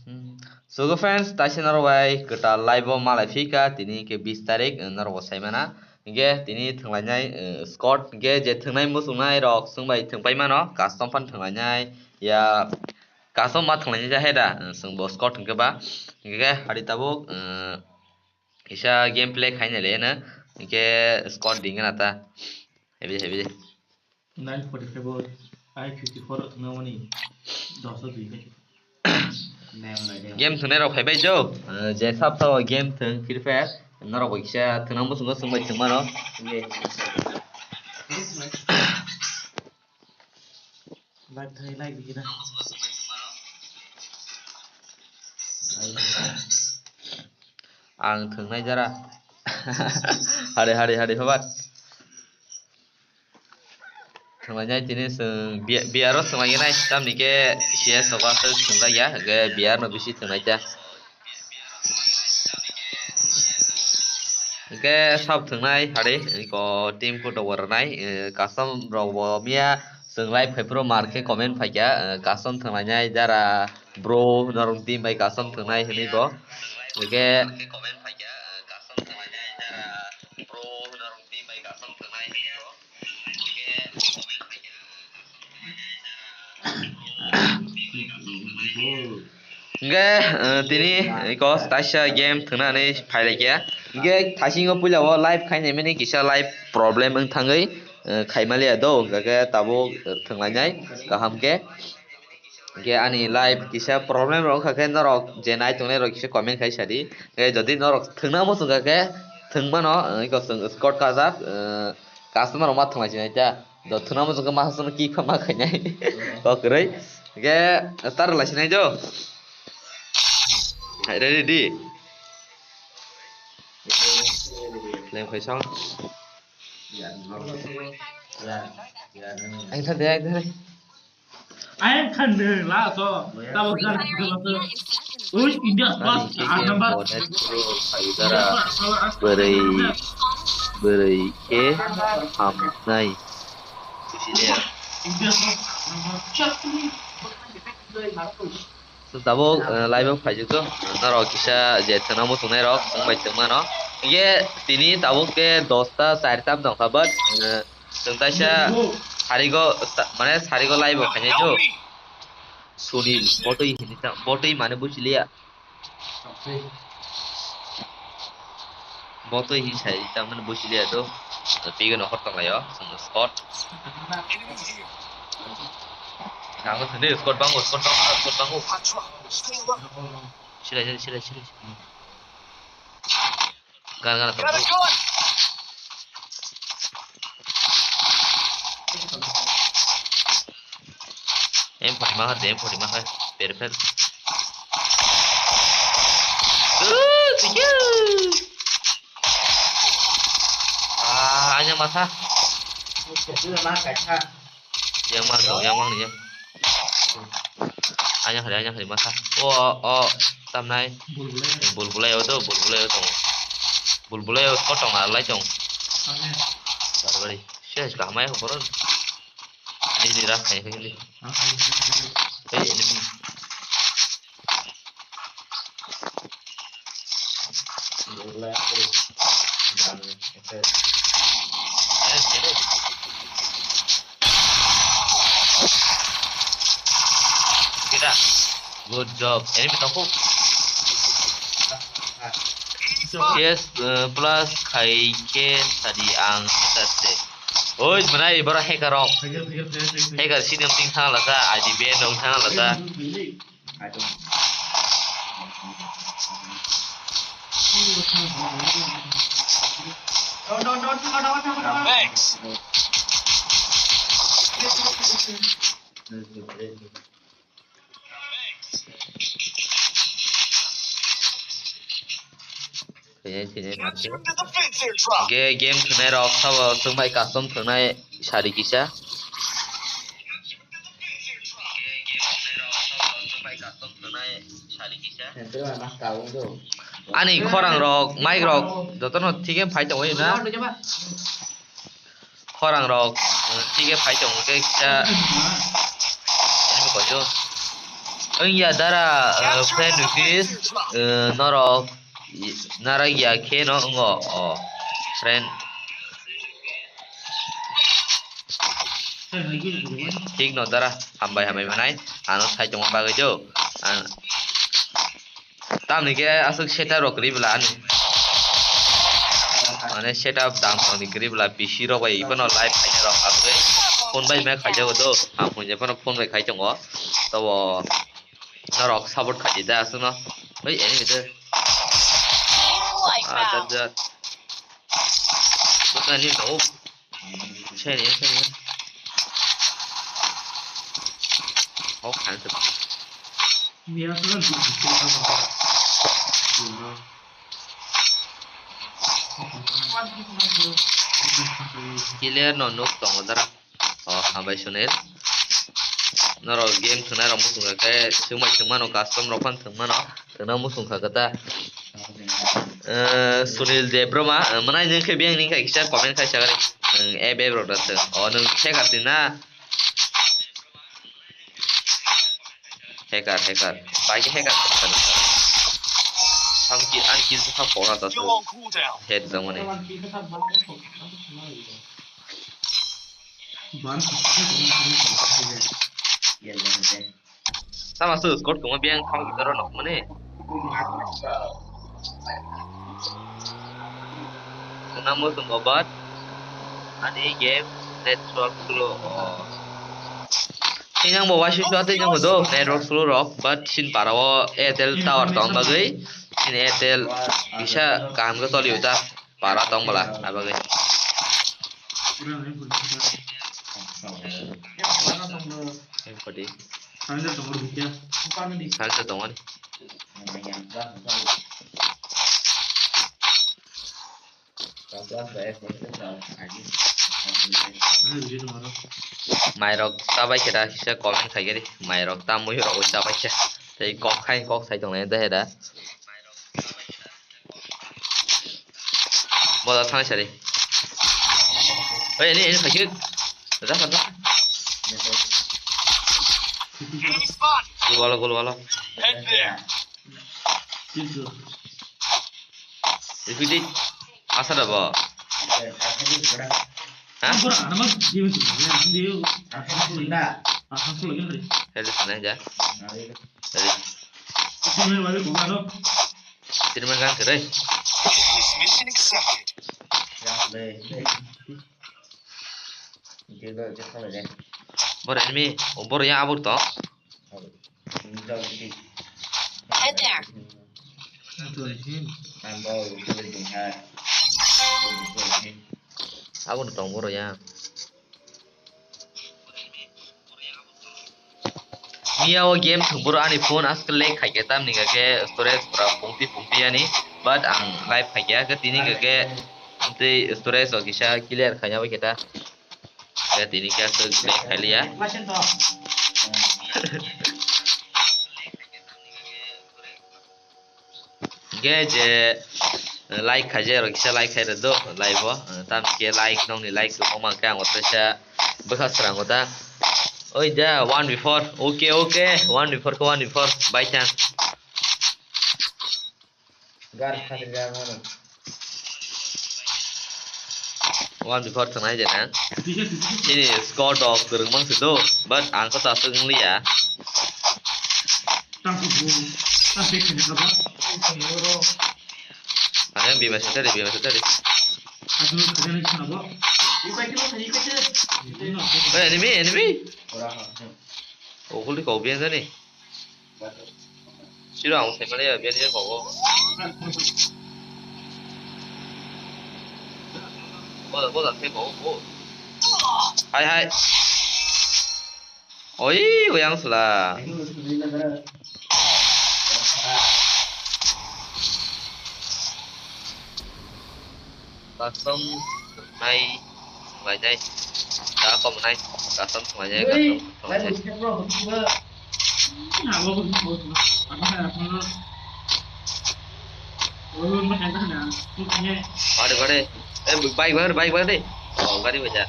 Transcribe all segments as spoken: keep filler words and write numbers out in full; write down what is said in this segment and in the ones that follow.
Hmm. So, friends, taisa norok bai kwtal live o malai phika, tini ke bis tarik, eh, norok bo sai mana. Hingke tini thwnglainai, eh, squad, hingke je thwngnai muchungnai rok chwng bai thwngpai mano, custom phan thwnglainai, ya custom ma thwnglainai ja he da, eh, chwng bo squad hingke ba, hingke hari tabuk, eh, kisa gameplay khaina le na, hingke squad dingna ta, hebi hebi. Nine forty-five o I fifty-four o thwngna mani dos o dui khe. Game thwngnai rok phaibai jo. Eh, je sab sabo game thwng Free Fire. Norok bo kisa thwngna muchungo chwng bai thwng mano. Like thai, like di kira. Ang thwngnai jara. Hari hari hari phabat. Thwnglainai tini chwng biya-, biyaro thwnglainai, tamni khe C S o aswk thwnglaiya, hwnkhe biyarno bisi thwnglai ta. Hwnkhe sab thwngnai hari, eko team kutok bo rwnai, eh, custom rok bo miya chwng live phaiphuru mar khe comment phaikha, eh, custom thwnglainai jara bro norok team bai custom thwngnai hwnwi bo. Hwnkhe Hingke, eh, tini, eh, kos taisa game thwngnani phailaikha. Hingke thaisingo puila o live khainai mani kisa live problem wng thangwi, eh, khaimaliya do. Hingke khe tabuk, eh, thwnglainai kaham khe. Hingke ani live kisa problem rok wngkha khe norok je nai tongnai rok kisa comment khai sadi. Hingke jodi norok thwngna muchung kha khe thwng mano, eh, eko chwng squad kajak, eh, customer rok ma thwnglai sinai ta. Do thwngna muchung khe masa sono kiphama khainai. Kok kwrwi. Hwnkhe start lai sinai do. Hai, ready di. Lem khai song. Ang thang de, ang thang de. Ayang khan de la so. Tabo gan. Ui, India Ani first, khe ah, game number. Bonet pro khaidara bwrwi, bwrwi khe hamnai. Bujilia. India first, ah, number. So, tabuk, eh, live o phaijak to. Norok kisa je thwngna muchungnai rok, wng bai thwng mano. Hingke tini tabuk khe dosta char tam tongkha, but, eh, Chwng kaisa sarigo ta-, mane sarigo live o khainai do. Sunil, botwi hinwi ta, botwi mane buchiliya. Botwi hinwi sai ta mane buchiliya do. Pigo nokhor tonglaio, chwng squad. Ang thani squad bango, squad bango, squad bango. Silai, silai, silai, silai. Gan, gan, gan. M forty ma har de, M forty ma har. Perfect. Ooh, thank you. Ah, hanya masa. Yang mang tong, yang mang ni, yang. Ayang hari, ayang hari masa. O, o, tamnai. Bulbulai. Bulbulai o do, bulbulai o tong. Bulbulai o ko tong ar lai tong. Bari bari. Ses ka mai ko koron. Ini di rak kai kai di. Hey, ini. Kita. Good job. Enemy tongkhu. Yes, eh, plus khai khe sadi ang sase. Oi, mwnai, borok hacker rok. Hacker sini ting thang lasa, I D ban nong thang lasa. Thanks. Thwinai, thwinai, mati. Ge-, game thwnai rok sabo chwng bai custom thwnai sari kisa. Ani khorang rok, mic rok jotono thik khe phai tongwi na. Khorang rok, eh, thik khe phai tong khe kisa. Enemy koijo. Wngya dara, uh, friend request, uh, norok i-, narwkya khe no wngo, oh, friend. Thik no dara, hambai hambai manai, ano sai tongma bagwi do. Ang, tamni khe aswk setup rok kwrwi bwla ani. Mane setup dam rok ni kwrwi bwla P C rok bai iphano live khaina rok aswk phone bai ma khaijago do. Ang phone je phano phone bai khai tongo. Tobo norok support khaidi da aswkno. Oi, enemy de. Ah, jat, jat. Buka ni tau. Seni, seni. Oh, cancel. Clear no nuk tongo dara. Oh, hambai Sunil. Norok game thwngnairok muchungkha khe swngbai thwngmano, custom rok phano thwngmano, thwngna muchungkha khe ta. Eh, Sunil Debbarma, eh, mwnai nwng khe biyang ni khe kisa comment khai sagari. Nwng app app rok da thwng. Oh, nwng hacker twi na? Hacker, hacker. Pai khe hacker. Ang ki, ang ki sa pora ta. Head jong mani. Sama su score tongma biyang kham gitaro nok mani. Namo tong obat. Ani game network slow. Sinang bo wasu su ate jang do network slow rok, but sin para o Airtel tower tong bagwi sin Airtel bisa kaham ke toli uta. Para tong bwla, abagwi. Em, kodi. Salsa tong ani. Mairok chabai khe da kisa comment khai gari. Mairok tamwi rok chabai khe. Tei kok khai kok sai tong lai da he da. Bola thang sari. Oi, ini, ini sakit. Dah, dah. Gol wala, gol wala. Head there. Ikuti. Asa da ba? Hah? Hello, sana aja. Hello. Terima kasih, Ray. Mission accepted. Boro enemy, oh, boro yang abur to. Head there. Abur tong boro yang. Miya o game thwngphuru ani phone aswk lag khaikhe, tamni hwnkhe storage pura pungti pungti yani, but ang live khaikhe, hwnkhe tini hwnkhe tei storage rok kisa clear khaina bai khe ta, hwnkhe tini hwnkhe aswk lag khailiya. Hingke je, eh, like khaijak rok kisa like khai rwdo live o, eh, tam khe like nokni like kwbangma khe ang o teisa bwkha srango ta. Oi da one before, okay, okay, one before khe one before by chance. One before thangnai je na. Chini score dok kwrwng mang si do, but ang khe ta aswk wng liya. Ang bima se tari, bima se tari. Hey, enemy, enemy. Okuli kau biang jani. Siro ang sai male ya, biar dia kau. Bola, bola, ke kau, kau. Hai, hai. Oi, oyang sela. Custom nai. Lainai. Da kom nai. Custom lainai, custom lainai. Bade, bade. Eh, bike, bike, bike, bike. Oh, gari baja.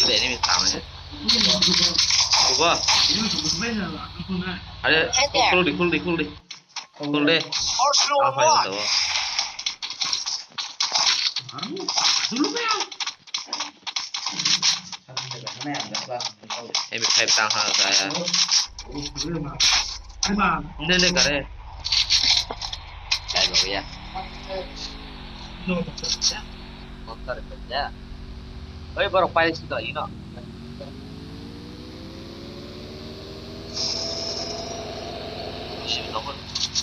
Enemy tamo. Kuba. Are, cool di, cool di, cool di. Cool di. Apa yang tahu? Enemy five tang ha saya. Ini nih kare. Saya bawa ya. Motor kerja. Oi, baru paling sudah, you know.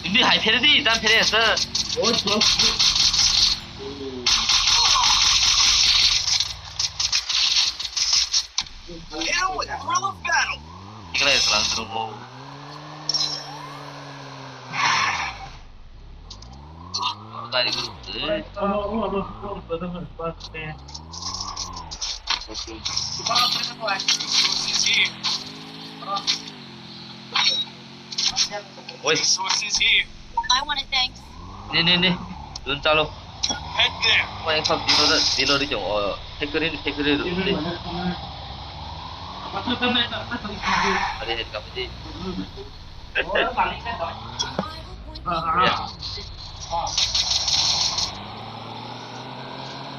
Ini hai phere di, dan phere asa. Hero with Roll of Battle. Ikla ikla suruh. Tadi guru. Oi. Resources here. I want to thank. Ni, ni, ni. Dun chalo. Head there. Oi, ekam dino da, dino ri jong. Oh, factory, factory room ni. Are, head kap di. Ya.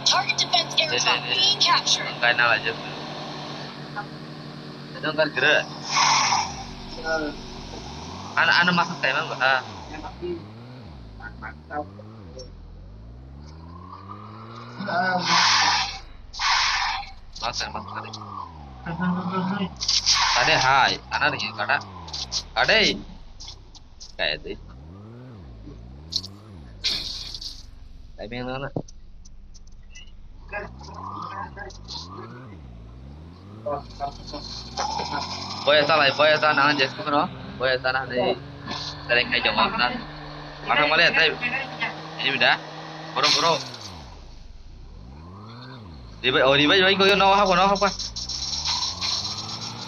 Target defense aircraft being captured. Ang kaya na aja. Ito ang kargira. Ano, ano masak tayo man ba? Masak, masak tayo. Tade hai, ana ringi kada. Kade. Kaya de. Kaya de na. Boya ta lai, boya ta na je ko no. Boya ta na de. Tare khai jong na. Mana male tai. Ini bida. Boro, boro. Ribai, oh, ribai, ribai, koyo, no, hapa, no, hapa.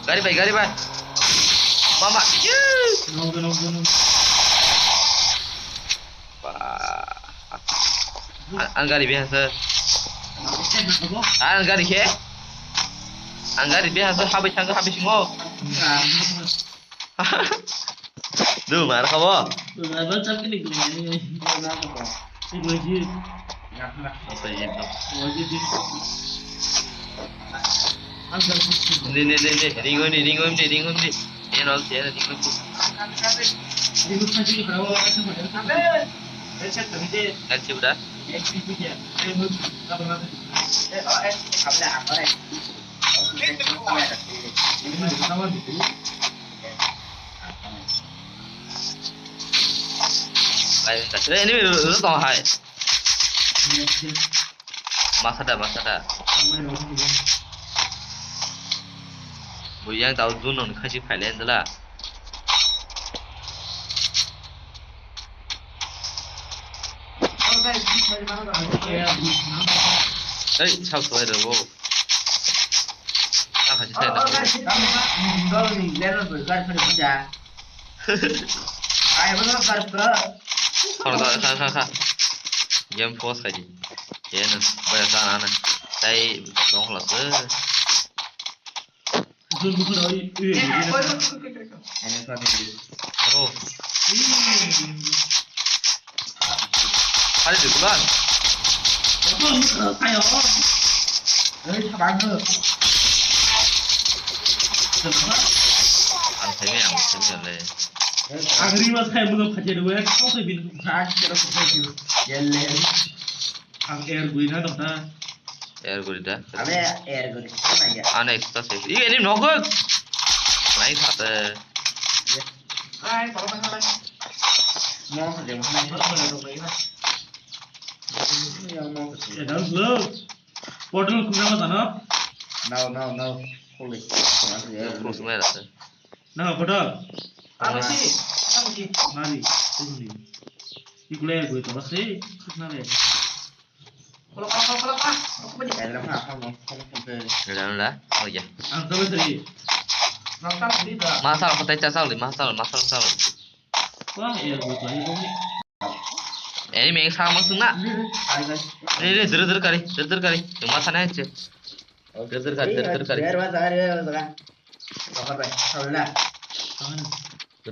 Gari bai, gari bai. Mama, yes. No, no, no, no. Wah. An, an gari biasa. An gari ke? An gari biasa, habis sangka, habis mo. Duh, mar khabo? Duh, mar khabo, chak kini duh, mar khabo. Duh, mar khabo. Duh, mar khabo. Apa ini? Duh, mar khabo. Ang gal khabo. Ni, ni, ni, ni. Ringo ni, ringo ni, ringo ni. Dia nol, dia ringo ni. Ringo khabo, ringo khabo. Kan sih udah? Lain kasih ini dulu tong hai. Masa da, masa da. Buyang tau dun non khasi phailen dala. Hey, sab tuai da bo. Ang hai sai da. Khorda kha kha kha. Game pause khai di. Ye na, bai sa na na. Tai dong la se. Bro. Hari di bulan. Ang semi, ang semi le. Ang ri mas khai bulo phaje do ek ko bin. Ang air gui na dong ta. Air guri da. Abe air guri. Mana ya? Ana extra safe. Ih, ini nokok. Naik sate. Hai, kalau mana lagi? Mau kerja mana? Kalau mana dong lagi, Mas? Yang mau kerja. Ya, dalam dulu. Portal kunjama sana. No, no, no. Holy. Close mana rasa? Nah, portal. Apa sih? Apa sih? Mari, turun ni. Ikula ya gue, apa sih? Kenapa ya? Dalam lah. Oh ya. Masal, kotai cacau di, masal, masal, masal. Ini main sama suna. Ini, ini, dulu, dulu kali, dulu, dulu kali. Cuma sana aja. Ter ter kari, ter ter kari. Ter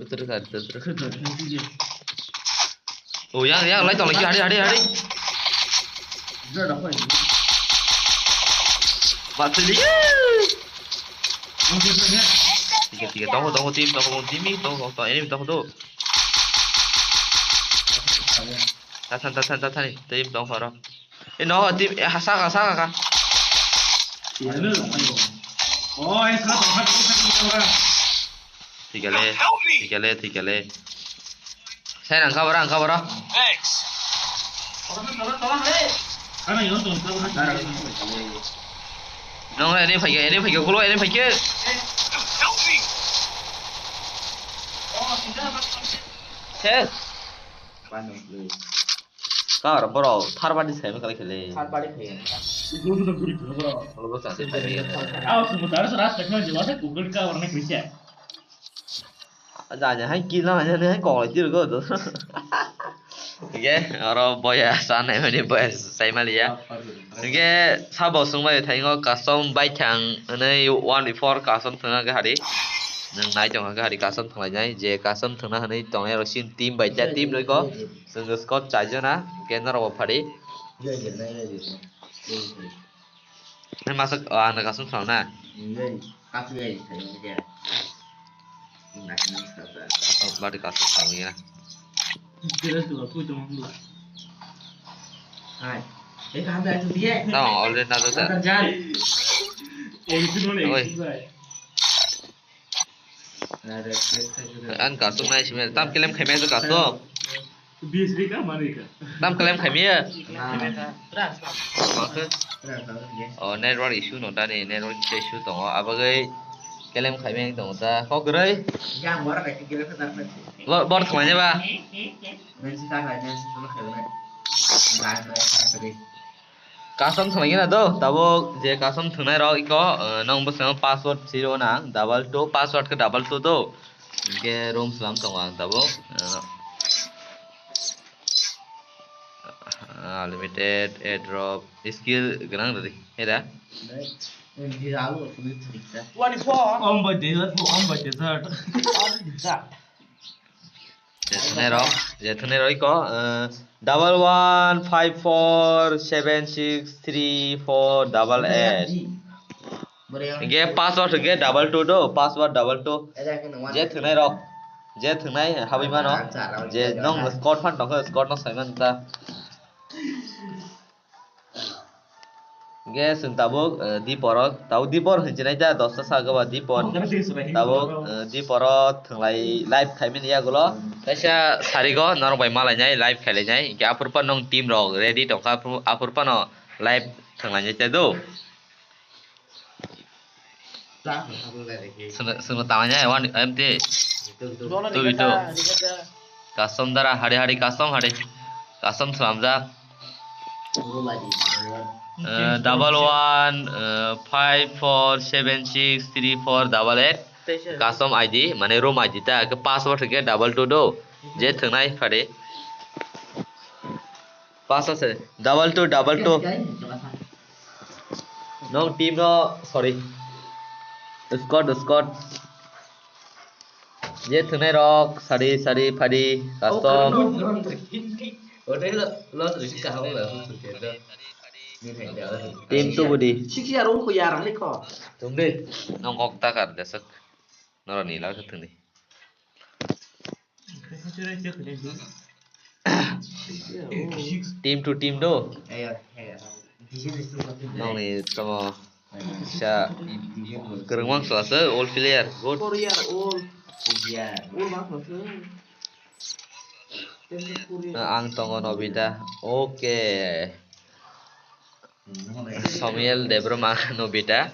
ter kari, ter ter. Oh, yang, yang, lai tong lai, hari, hari, hari. Batili. Tiga, tiga, tong, tong, team, tong, team, tong, tong, enemy, tong, tong. Tatan, tatan, tatan, team, tong, faro. Eh, no, team, eh, saka, saka, ka. Oh, eh, saka, saka, saka, saka. Thikale, thikale, thikale. Sai rang kabara, rang kabara. Nong re, ani phaikhe, ani phaikhe, kulo, ani phaikhe. Ses. Kar boro thar badi sai ma kali khele. Thar badi khele. Boro sa se khai. Aw, su dar sa ras tekno jilo se Google ka warne krise. Aja aja hai kila aja ne hai kong lai tir go do. Ge oro boya sa nai mani boya sai mali ya. Ge sabo sung bai thaingo custom bai thang ne one before custom thang ge hari. Nang nai tong ge hari custom thang lai nai je custom thang na hani tong ya ro sin team bai cha team loi ko. Chwng squad chaijona, hwnkhe norok bo phari. Nai masa, oh, ang da kasung khwlangna. Bari kasung khwlangya. Tamo already na dota. Oi. An kasung nai simi tam kelem khaimai kasung. Tam kelem khaimai. Oh, network issue no tani, network issue tongo. Abagwi kelem khaimai tongo ta. Kok grai. Bor thwngmani ba. Custom thwnglai gana do, tabuk je custom thwngnai rok iko, eh, nong bwskango password siro nang, double two, password khe double two do. Hwnkhe room slam tongo ang tabuk. Eh, unlimited, airdrop, skill gwnang rwdi, heda? Twenty-four. Om by desert, om by desert. Je thwnai rok, je thwnai rok iko, eh, double one five four seven six three four double eight. Hwnkhe password hwnkhe double two do, password double two. Je thwnai rok, je thwnai habwi mano, je nong squad phan tongkhe squad no saiman ta. Hwnkhe chwng tabuk, eh, dipor o, tabuk dipor hinwi chinai ta, dosta saka ba dipor. Tabuk, eh, dipor o thwnglai live khaimani yagulo. Kaisa sarigo norok bai malainai, live khailainai. Hwnkhe aphuru phano team rok ready tongkha, aphuru, aphuru phano live thwnglainai ta do. Sunu, sunu tangnya ya, wan, M T. Itu, itu. Custom dara, hari, hari custom, hari. Custom selamjak. Eh, double one, eh, five four seven six three four double eight. Custom I D, mane room I D ta, ke password ke double two do. Je thwngnai phade. Pass ase. Double two, double two. Nong team no, sorry. Squad, squad. Je thwngnai rok, sari, sari, phadi, custom. Team two budi. Tungdi. Nong kok takar, desek. Norok ni lak thwngdi. Team to team do. Nongni tamo sa kwrwngwng sala se all player good. Ang tongo Nobita. Okay. Somiel Debbarma Nobita.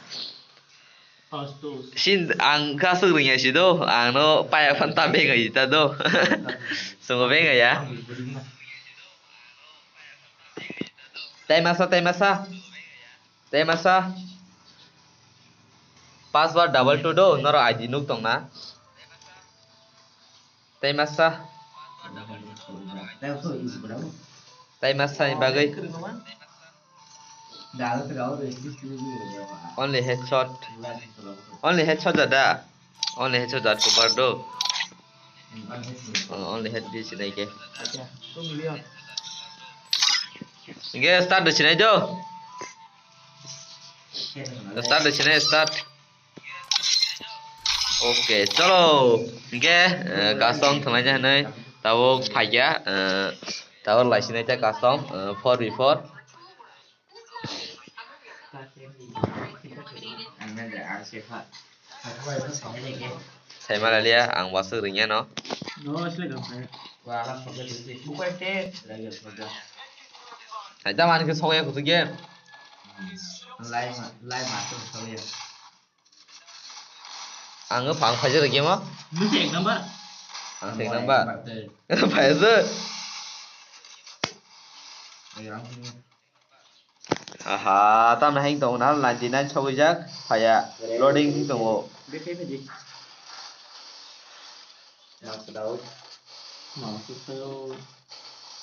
Sin ang kasuk ringya si do, ang no paya phan ta benga ita do. Sungo benga ya. Tei masa, tei masa. Tei masa. Password double two do, noro I D nuk tong na. Tei masa. Tei masa ni bagwi. Only headshot. Only headshot jada. Only headshot jat ko bardo. Oh, only head this sinai ke. Ge start de sinai do. Start de sinai start. Okay, chalo. Ge, eh, custom thanai ja nai. Tabo phaiya, eh, tabo lai sinai ta custom, eh, four v four. Saimalalia, ang wasuk ringya no. Hai, da man ke sokya kutu game. Ang phang phaijak game o. Nung se ek number. Ang se ek number. Phaijak. Aha, tamni hai tongo na ninety nine sogwi jak, phaya loading wng tongo.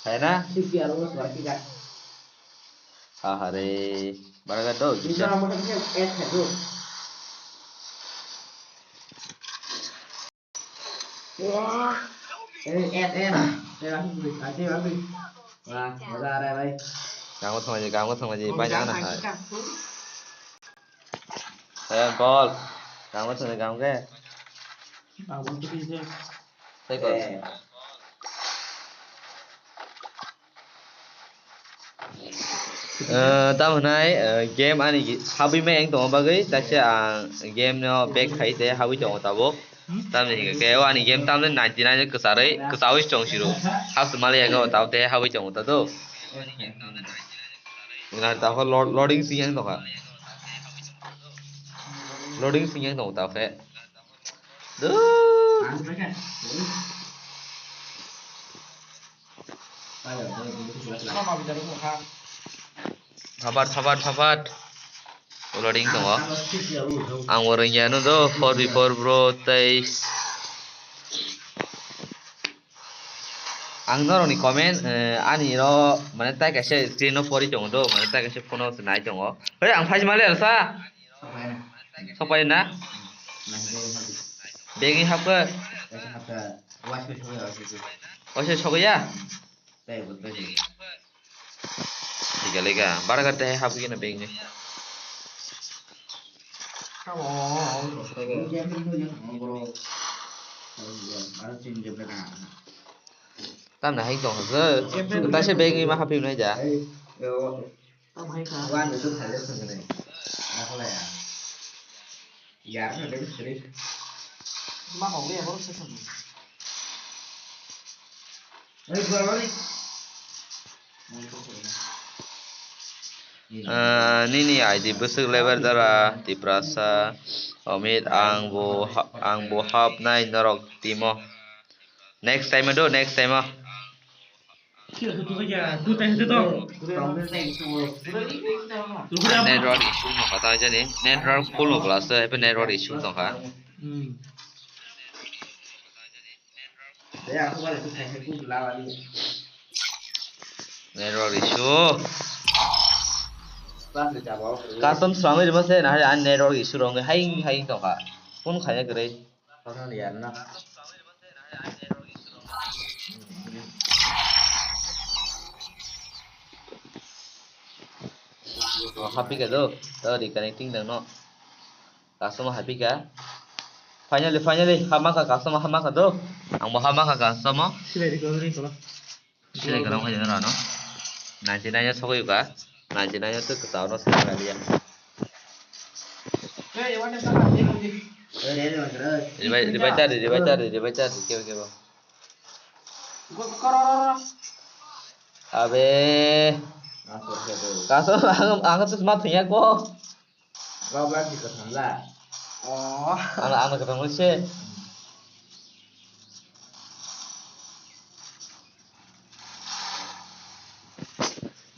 Phaya na? Aha re, baraga do, gisa. Wah. Eh, eh, eh. Eh, aku beri, aku beri. Wah, masa ada, bai. Kamu sama aja, kamu sama aja, banyak anak, hai. Eh, bol. Kamu sama kamu ke? Kamu tuh bisa. Saya kok. Eh. Eh, tamo hwnai, eh, game ani gi-, habwi mai ang tongma bagwi, taisa ang game no back khai tei habwi tongo tabuk. Tamni hwnkhe o ani game tamni ninety nine kwcharwi, kwchaui tong siro. Hap mali ego tabo tei habwi tongo ta do. Na ta ho lo-, loading sing yang tongkha. Loading sing yang tongo ta khe. Duh. Phapat, phapat, phapat. Loading tongo. Ang bo rwngya no do, four v four bro tei. Ang norokni comment, eh, ani ro, mane tai kaisa screen no pori tongo do, mane tai kaisa phone o se nai tongo. Hei, ang phaisi male sa. Sokpai na? Begi hapkha? Waisa sokya? Tiga lega. Bara gate hapkha na begi. Tamna hai tong ha. Taisa begi ma hapkha na ja. Ah, nini I D bwswk level dara Tiprasa Omit, ang bo ha-, ang bo hapnai norok timo. Next time do, next time o. Network issue no kata jani. Network full no plus to, happy network issue tongkha. Network issue. Custom swrangwi rwma se, na hai network issue rwngwi hai hai tongkha. Phone khaina kwrwi. Oh, hapika do, to reconnecting dang no. Customer hapika. Finally, finally, hamaka customer hamaka do. Ang bo hamaka customer. Silai di ko, ring ko. Silai ko, ring ko, no. Ninety nine sokoi ka. Ninety nine to kita no sa ka dia. Ribai, ribai tadi, ribai tadi, ribai tadi, kebo, kebo. Abe. Kaso, ang, ang tu semat ya ko. Ang, ang tu ketemu sih.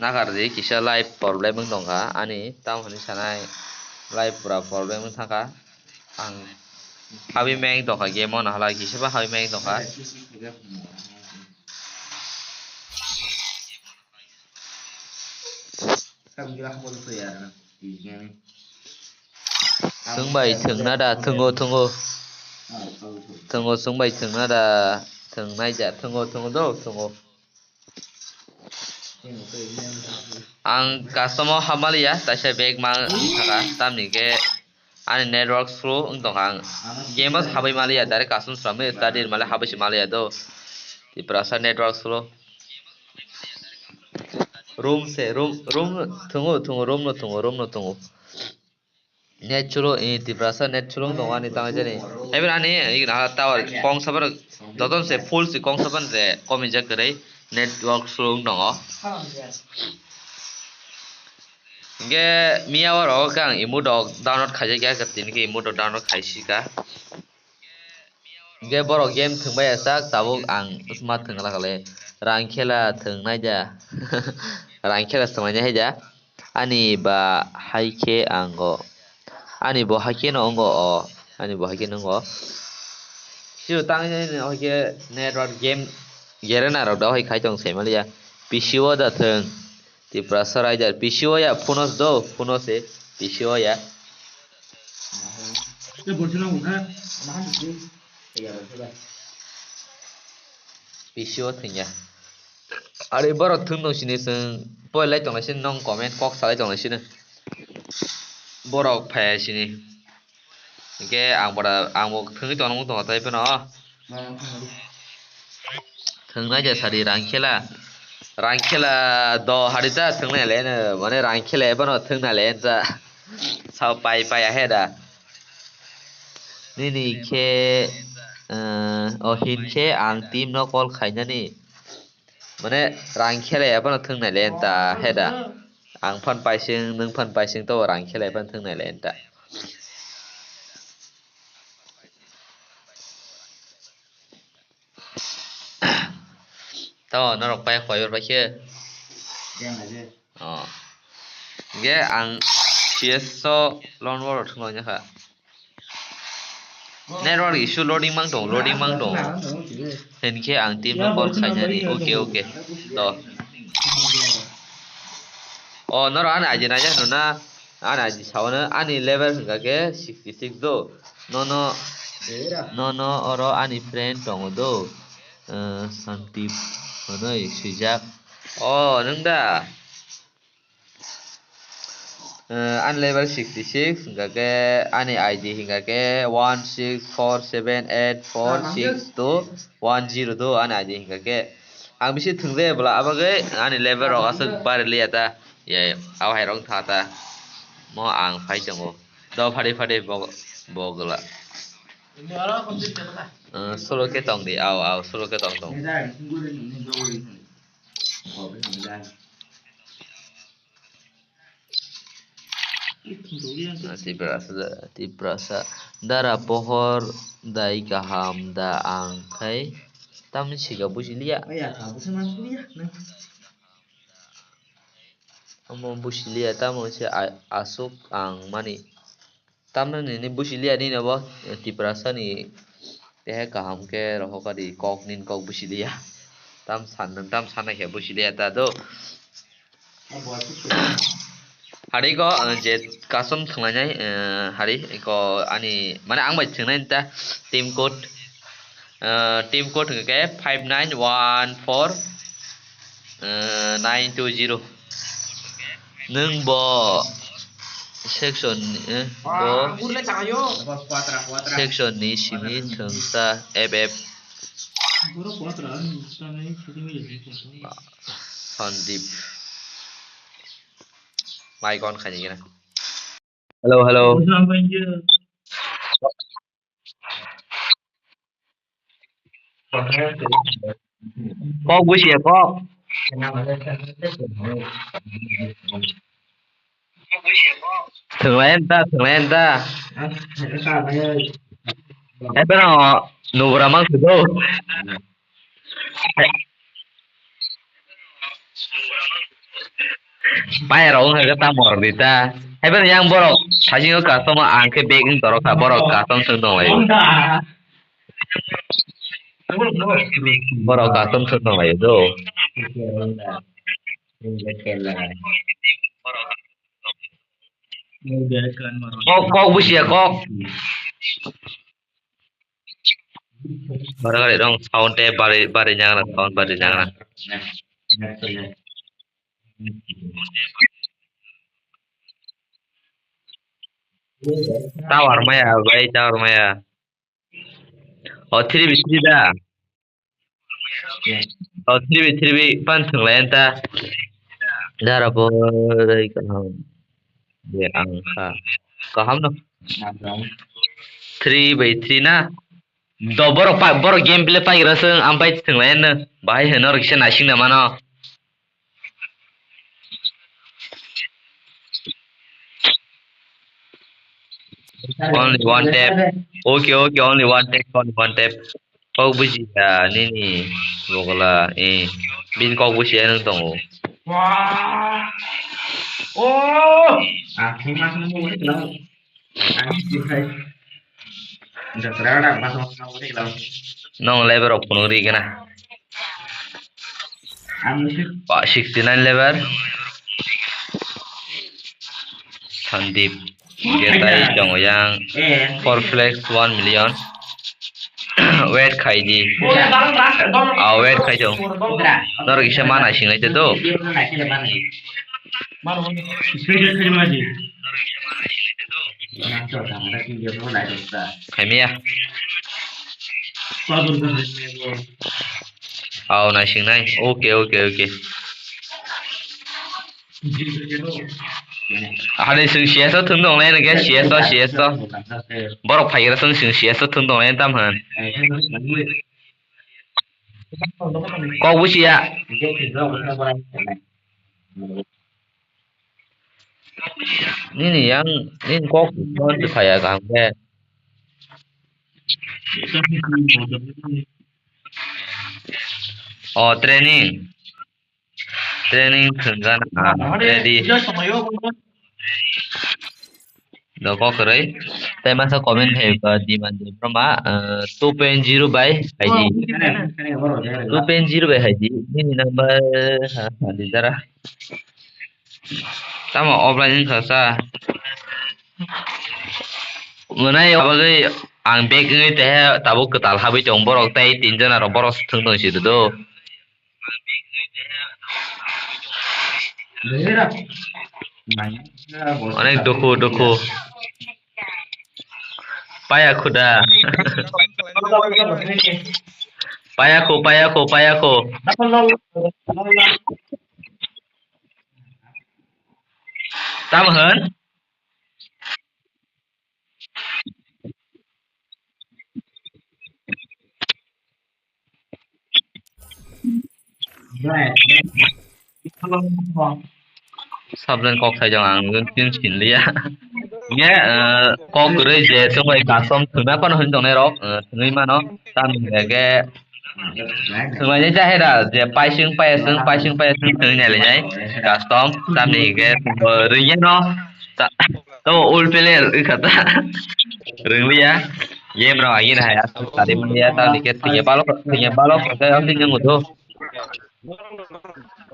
Nakar di kisa live problem wng tongkha ani tamo hinwi sanai live pura problem wng thangkha ang habwi meng tongkha game o nahalai kisa ba habwi meng tongkha. Chwng bai thwngna da, thwngo, thwngo. Thwngo, chwng bai thwngna da, thwngnai ja, thwngo, thwngo do, thwngo. Ang custom o hapmaliya, taisa bag ma thaka, tamni khe ani network slow wng tongkha, ang game o habwi maliya, direct custom swnamwi start male habwi se maliya do. Tiprasa network slow. Room se, room, room thwngo, thwngo, room no thwngo, room no thwngo. Net chulo, eh, Tiprasa net chulo wng tongo ani tangwi jani. Even ani, eh, na tower kong sabar, joton se full si kong sabar je komi jak kwrwi network slow wng tongo. Hingke miya oro khe ang emote rok download khaijak ya, tini khe emote rok download khaisika. Hingke borok game thwngbai ya sak tabuk ang sma thwngla kale. Rang khela thwngnai ja. Rang khela swmainai hai ja. Ani ba hai khe ango. Ani bo hai khe no ongo o. Ani bo hai khe no ongo. Siro tang jani hai khe network game gerena rok da hai khai tong sai maliya. P C o da thwng. Tiprasa Raider, P C o ya, phuno se do, phuno se, P C o ya. P C o thwngya. Ari borok thwng tong sini chwng, poilai tong sini nong comment kok salai tong sini. Borok phai sini. Hingke ang bora, ang bo thwngwi tongna wng tongo tei phano. Thwngnai ja sadi rang khela. Rang khela do hari ta thwngnai le no, mane rang khela phano thwngnai le ta. Sao pai pai ahe da. Nini khe, eh, o hin khe ang team no call khainani. Mane rang khela phano thwngnai le ta he da. Ang phan paising, nwng phan paising to rang khela phano thwngnai le ta. Tamo norok pai khwlaibar pai khe. Yang aje. Oh. Ge ang C S o loan waro thwngwi nangkha. Network issue loading mang tong, loading mang tong. Hinkhe ang team no call khainani. Okay, okay. To. Oh, norok ani I D naijak no na? Ani I D sao no, ani level hingka khe sixty six do. Nono, nono oro ani friend tongo do. Eh, Santip hwnwi swijak. Oh, nwng da? Eh, ani level sixty six, hingka khe ani I D hingka khe one six four seven eight four six two one zero do, ani I D hingka khe. Ang bisi thwngjaya bwla, abagwi ani level rok aswk bari liya ta. Ye, abo hai rok tha ta. Mo ang phai tongo. Do phadi phadi bo, bo gwla. Eh, solo khe tong di, aw, aw, solo khe tong tong. Ah, Tiprasa, Tiprasa. Dara pohor dai kaham da ang khai. Tamni siga buji liya. Aya, ka buji man liya. Amo buji liya, tamo se a-, aswk ang mani. Tamno nini busi liya nini bo, eh, Tiprasa ni tehe kaham khe rohor kari kok nini kok busi liya. Tam san, tam sana khe busi liya ta do. Hari ko, eh, je custom thwnglainai, eh, hari ko ani, mane ang bai thwngnai ta team code. Ah, team code hwnkhe five nine one four, ah, nine two zero. Nwng bo section, eh, bo section ni simi thwngsa F F. Sandip. Mai kon khaini gana. Hello, hello. Kok busi ya, kok. Thwnglayan ta, thwnglayan ta. Ebe no, nubra mang sudo. Pai rok wngkha khe tamo rok di ta. Hai phano yang borok thajingo custom ang khe bag wng torok kha, borok custom swng tong lai. Borok custom swng tong lai do. Kok, kok busia, kok. Bara gari dong, sound te bari, bari nyangra, sound bari nyangra. Tower maya, bai, tower maya. O three by three da. O three by three by pan thwng lai anta. Dara bo dai kaham. Ye ang kha. Kaham no. Three by three na. Do borok pa, borok game play pai gra sung, ang pai thwng lai no. Bahai hwnwi norok kisa naising na mano. Only one tap. Okay, okay, only one tap, only one tap. Kok buji ya, nini bogla, eh, bin kok buji ya nung tongo. Wah. Oh. Ah, kima kima mo wala. Nong level rok phunuk ri gana. Ba sixty nine level. Sandeep. Getai jong yang. Four flex one million. Wait khai di. Ah, wait khai jong. Norok isa mana singai te do. Mano, special khaima di. Khaimya. Aw, naising nai. Okay, okay, okay. Hade sung C S o thung dong nai, C S o, C S o. Borok phaigra sung sung C S o thung dong nai tam han. Kok busia. Nini yang, nini kok busia phaya kaham khe. O training. Training thwngkha na, ready. Doko kwrwi. Tei masa comment khai ka Diman Debbarma, eh, two point zero by haidi. Two point zero by haidi. Nini number, ha, ha, di dara. Tamo offline wngkha sa. Mwnai bagwi ang back wngwi tehe tabuk kwtal habwi tong borok tei tinjon aro borok thwng tong si do. Onek dukhu, dukhu. Paya khuda. Paya khu, paya khu, paya khu. Tamo hwn? Sablen kok sai jong ang tin sin liya. Nge, eh, kok kwrwi je chwng bai custom thwngna phano hwn tongnai rok, eh, thwngwi mano. Tamni hwnkhe thwnglainai jahera je paising paising, paising paising thwngwi nailainai custom. Tamni hwnkhe, eh, rwiyano ta-, to ul player wngkha ta. Rwngliya. Game rok agini hai aswk tari manya, tamni khe thwngya balok, thwngya balok khe amtwi nwngo do.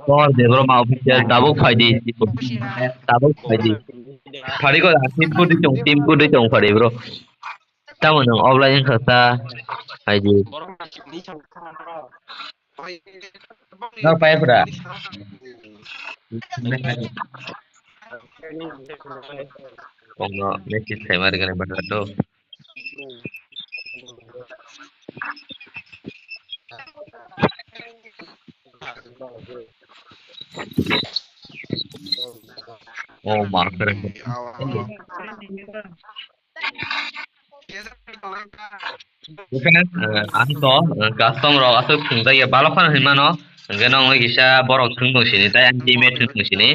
Kor de bro, ma official tabuk phaidi. Tabuk phaidi. Phari ko team ku de chong, team ku de chong phari bro. Tamo nang offline kha sa phaidi. Nang pai phra. Kongno message khai mari gani bata do. Oh, marker. Bukan, eh, ang to, eh, custom rok aswk thwngjak ya, balok phano hinwi mano. Hwnkhe nong oi kisa borok thwng tong sini, tai ani teammate thwng tong sini.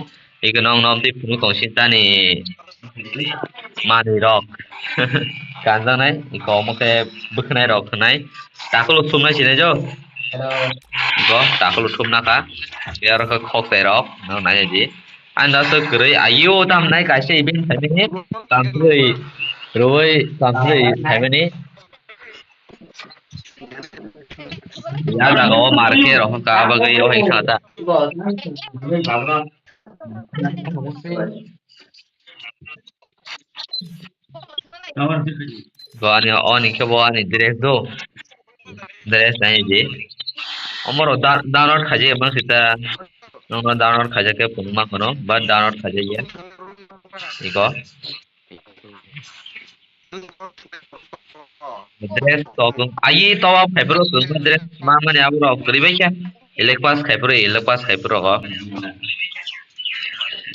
Iko nong nom tei phunuk tong sini tani manwi rok. Kanjaknai, iko omo khe bwkhwnai rok khwnai. Takhwlo thumnai sinai jo. Iko takhwlo thumna kha. Tei aro khe khok sai rok, nong nai di. Ang da so kwrwi ayo tam nai kaisa event phaimani, tamswk rwi, tamswk phaimani. Ya jaga o market rok kha bagwi o hai kha ta. Bo ani, oni khe bo ani dress do. Dress nai di. Omoro da-, download khaijak ya, bang sita. Nono download khaijak khe phunukma kheno, ba download khaijak ya. Iko. Dress to, ayi to phaiphuru dress ma mani abo rok kwrwi bai khe. Elek pass khai phuru, elek pass khai phuru rogo.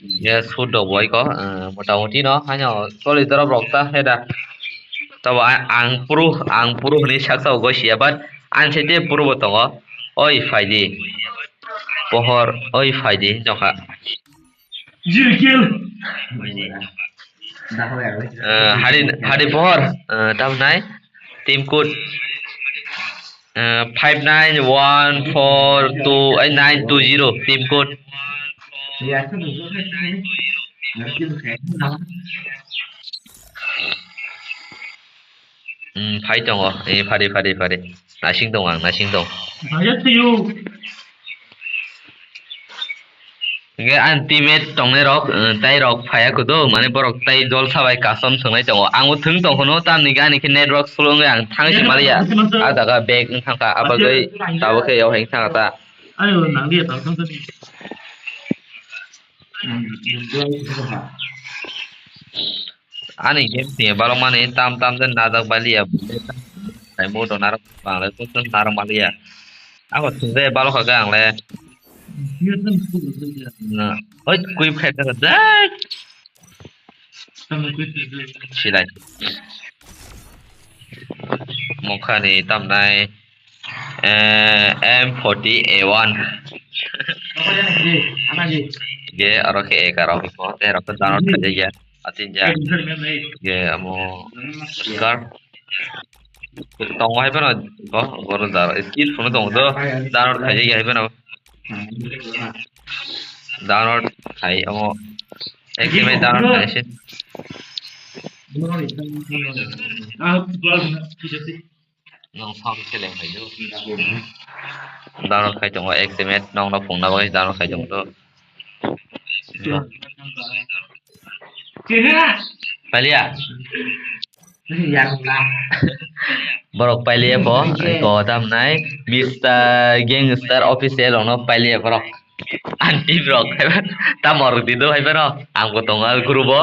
Yes, food rok bo iko, eh, mota moti no, haino choli dorop rok ta he da. Tabo a-, ang puru, ang puru hwnwi saksa o gosia, but ang se je puru bo tongo. Oi, phaidi. Pohor, oi, phaidi, hinwi tongkha. Zero kill. Eh, hari, hari pohor, eh, tam nai, team code, eh, five nine one four two, eh, nine two zero, team code. Hmm, phai tongo. Eh, phari, phari, phari. Nasing tong ang, nasing tong. Bahaya thayo. Hingke ang teammate tongnai rok, eh, tai rok phaiya kudu, mane borok tai jol sabai custom swngnai tongo. Ang bo thwng tong kheno, tamni gani khe network slow wngwi ang thang si maliya. Ah jaga back wng thangkha, abagwi tabuk khe yau hai thangkha ta. Ayo, nang dia tang tang tang. Ani game ni balok mani tam tam den najak baliya. Ai mo do narok bang le to narok maliya. Ako thung de balok ka ang le. Na, oi kui khai ta dai. Silai. Mokha ni tam nai. Eh, M forty A one. Ge, aro khe A karo, ko, te aro khe download khaijak ya, atin ja. Ge, amo, scar. Tongo hai phano, bo, boro download, skill phone tongo do, download khaijak ya hai phano. Download khai, amo, ekdom download khai se. Nong phone khe leng phai do. Download khai tongo, X M L nong no phone na bagwi download khai tongo do. Pailiya. Borok pailiya po, ko tam nai, Mister Gangster Official ono pailiya borok. Anti rok, tamor di do hai phano, ang bo tongo group o.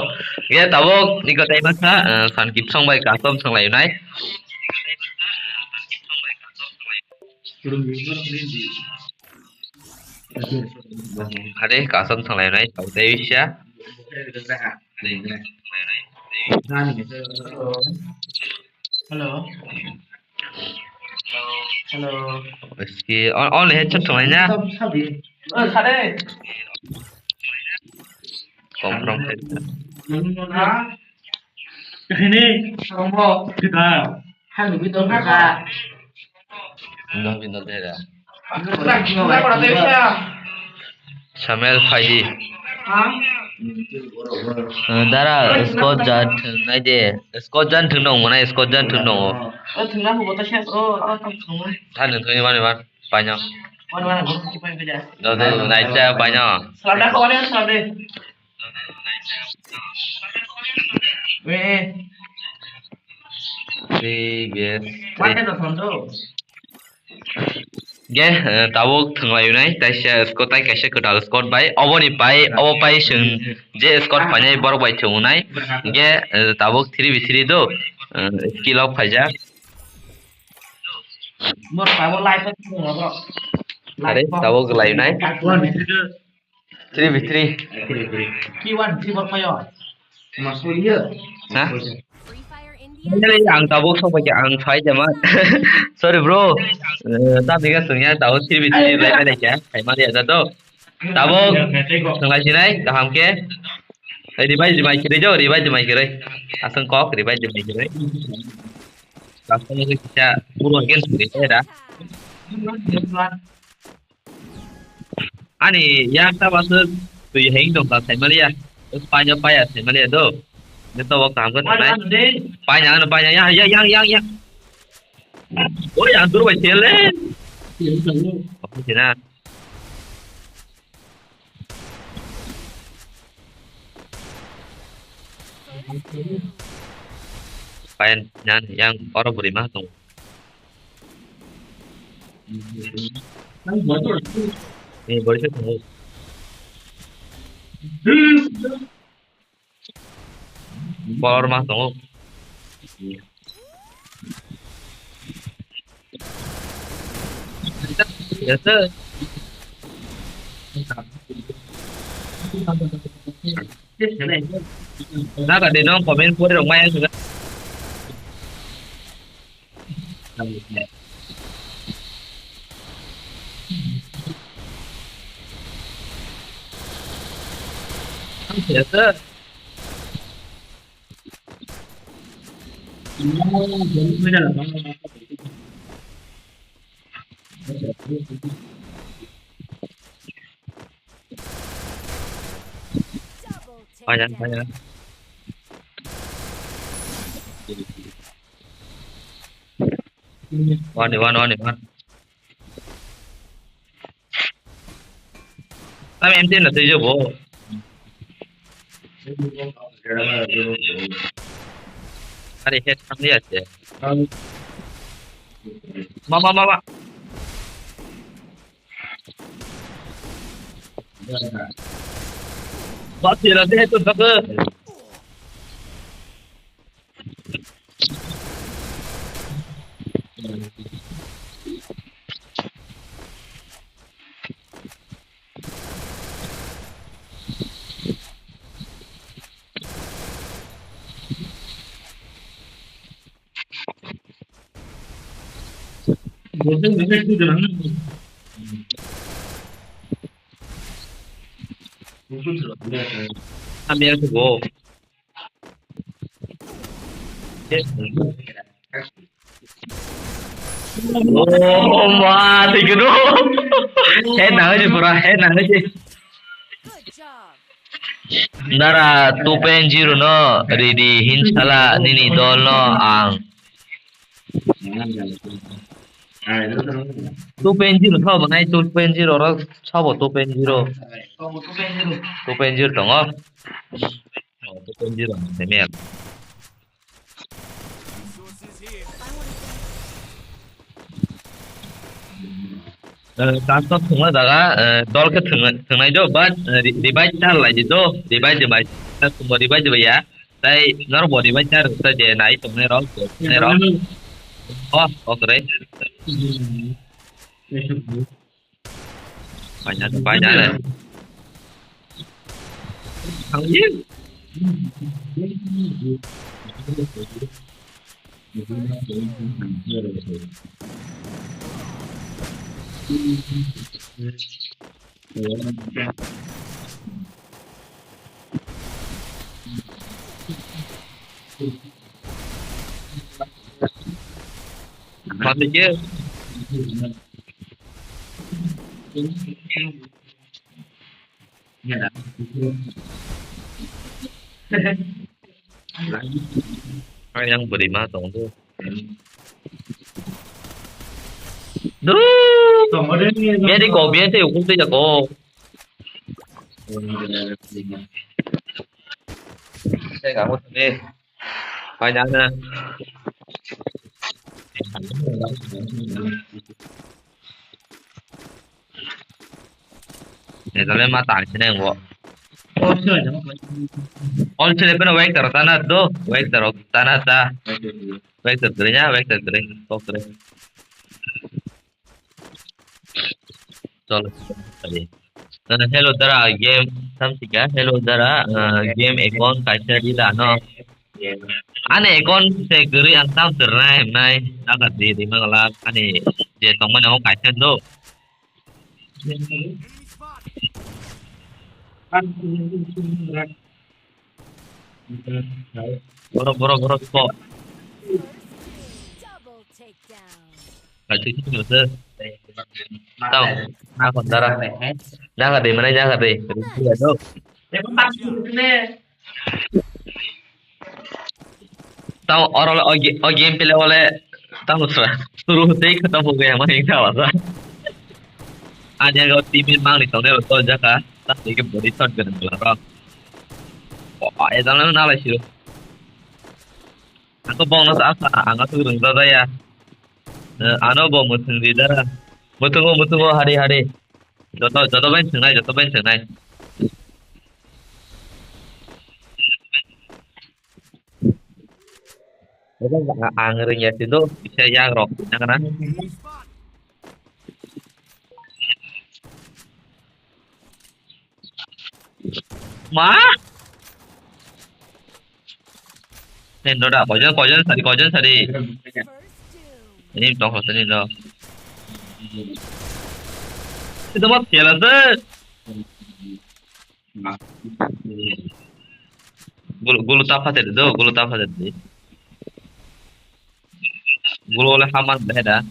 Ye tabuk niko tai masa, eh, Sankip song bai custom song lai nai. Are custom song lai nai, tau tai bisa. Hello. Hello. Ski, on, only headshot song lai na. Stop, stop. Oh, sare. Confirm headshot. Ha? Kahini. Kita. Hang gitu ka. Nang bino dera. Samuel Phaidi. Dara, Scott jan thung nai de. Scott jan thung nong mana, Scott jan thung nong. Oh, thung nang bo ta siya. Oh, oh, thung nang. Tha nung thung ni mana mana. Paino. Mana mana, bo ki paino ja. Do do, nai cha paino. Salam da ko ne, salam de. Eh. Three base. Mana to thon do. Ge, eh, tabuk thwnglai unai, taisa Scott tai kaisa kwtal Scott bai, oboni pai, obo pai chwng je Scott painai borok bai thwng unai, ge, eh, tabuk three v three do, eh, skill off khaijak. Mor tabuk life off thwng abo. Are, tabuk lai unai. Three v three. Ki one three bor payo. Mas payo. Ha? Finally, ang tabuk song paikha, ang phai jama. Sorry, bro. Eh, ta biga sungya, tabuk three v three lai lai kya. Phai mali ada to. Tabuk sungai sinai, kaham ke. Eh, revive, revive kiri jo, revive, revive kiri. Asang kok, revive, revive kiri. Langsung ke kita puro again sungri, ya dah. Ani yang ta basu tu heng dong ta sai mali ya. Terus panya paya sai mali ya do. Nito wak tam kan nai. Panya anu panya ya ya yang yang yang. Oh yang tur bai sele. Apa sih na? Payan nan yang oro buri ma tong. Ni bori se tong. Bor ma tong. Yes, sir. Naka de nong comment pore rok maya suga. Yes, sir. Double take Payan, down. Payan. One, one, one, one. Tam M T N na tei jabo. Are head samli ase. Mama, mama. Bas, yara de to tak. Kami yang tuh. Oh, ma, thank you, no. Head na, head, pura, head na, head. Good job. Nara two point zero no ready hinsala nini dol no ang. Two point zero thao manai two point zero ro sabo two point zero. Two point zero tongo. Oh, two point zero ni map. Eh, custom thwngna jaga, eh, dol khe thwng-, thwngnai do, but, eh, re-, revive char lai di do, revive de bai, eh, thwngbo revive de bai ya, tai norok bo revive char rwkha je nai tongnai rok, tongnai rok. Oh, okay. Paina, paina. Yang beri ma tong tu. Duh. Biar di kau, biar saya hukum saja kau. Saya nggak mau deh. Banyak na. Ni dole ma tang sini ngo. All sini peno wake taro tana do, wake taro tana ta. Wake taro nya, wake taro, kok taro. Chalo, chalo. Eh, hello dara, game samsika. Hello dara, eh, game account kaisa rila no. Ani account se guri ang tam ternai nai. Naga di di mangala ani je tongmani ho kaisa do. Borok, borok, borok, kok. Double takedown. Kaisa sini se. Tau, na kon dara. Naga di mana naga di. Iya do. Tamo oro le o ge-, o game pele ole tamo sura. Suru tei khatam ho gaya ma hing thawa sa. Ani aga team in mangni tongnai rok tol jaka. Ta tei ke body shot gana gala rok. O, o, e dang na lai siro. Ako bongno sa asa, ang aswk rwngdodaya. Eh, ano bo mwthwng ri dara. Mwthwngo, mwthwngo, hari, hari. Joto, joto bai thwngnai, joto bai thwngnai. Ang rwngya si do, kisa yak rok, nang na. Ma? Nen doda, koijon, koijon sari, koijon sari. Ini tong hote ni do. Itu mah piala se. Gulu, gulu tapa tadi do, gulu tapa tadi. Gulu oleh haman dah dah.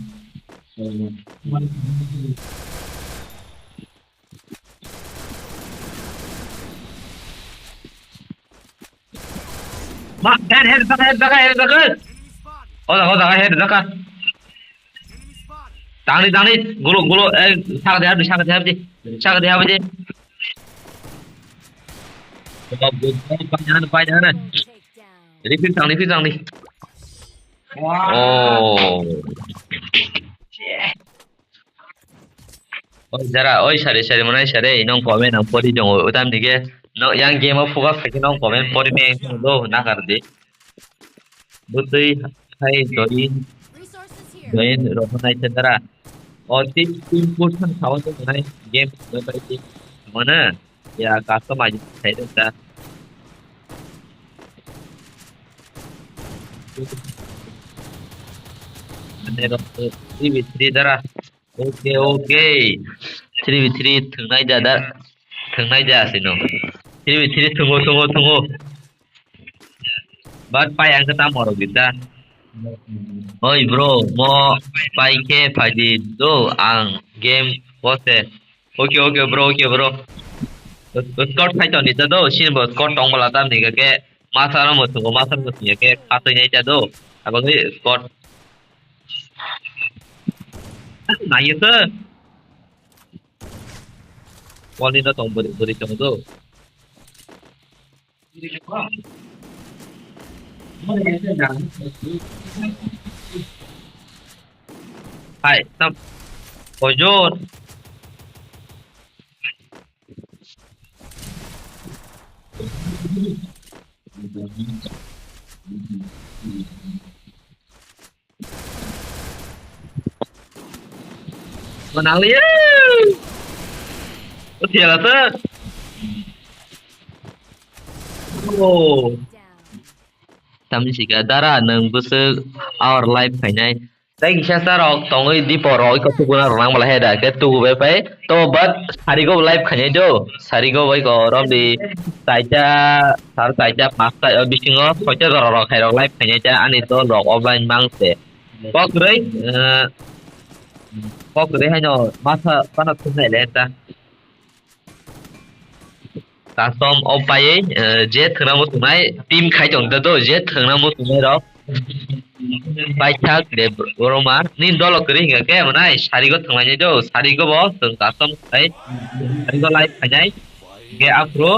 Ma, head, head, baka, head, baka, head, baka. Oda, oda, head, baka. Tangni, tangni, gulo, gulo, eh, saka de habdi, saka de habdi, saka de habdi. Pai jana, pai jana. Repeat tangni, repeat tangni. Oh. Oi jara, oi sari sari manai sari, nong comment ang pori jongo, utam dige, no yang game o focus khaikhe nong comment pori me do nakar di. Butui hai join, join rohonai se dara. O team, team person khawa to manai game no pai di. Mana? Ya, customize khai da. Ane ro, three v three dara. Okay, okay. Three v three thwngnai da, da. Thwngnai da sino. Three v three thwngo, thwngo, thwngo. But pai ang kata moro gita. Oi bro, mo pai ke phaidi do ang game bose. Okay, okay bro, okay bro. Squad khai ton dita do, sin bo squad tong bala tam ni ke. Masa no mo thungo, masa no mo thungo ke khatoi nai ta do. Abo ke squad. Nai ye se. Wali no tong buri, buri tong do. Hai, tam. Koijon. Manang liya. Uthi ala ta. Oh. Tamni sika dara nang bwswk our life khainai. Tei kisa sa rok tongwi dipo rok iko tukuna rok nang bala he da ke tuku bai pai. To but sarigo life khainai do. Sarigo bai ko rom di saita sar saita pasta o bisingo soita jora rok hai rok life khainai ta ani to rok offline mang se. Kok rei, eh, kok rei haino masa pana thumnai le ta. Custom o paiwi, eh, je thwngna muchungnai team khai tong ta do, je thwngna muchungnai rok. Paithak de boroma, ni dolo kwrwi hingka khe mwnai sarigo thwnglainai do, sarigo bo chwng custom khai, sarigo live khainai, hingke aphuru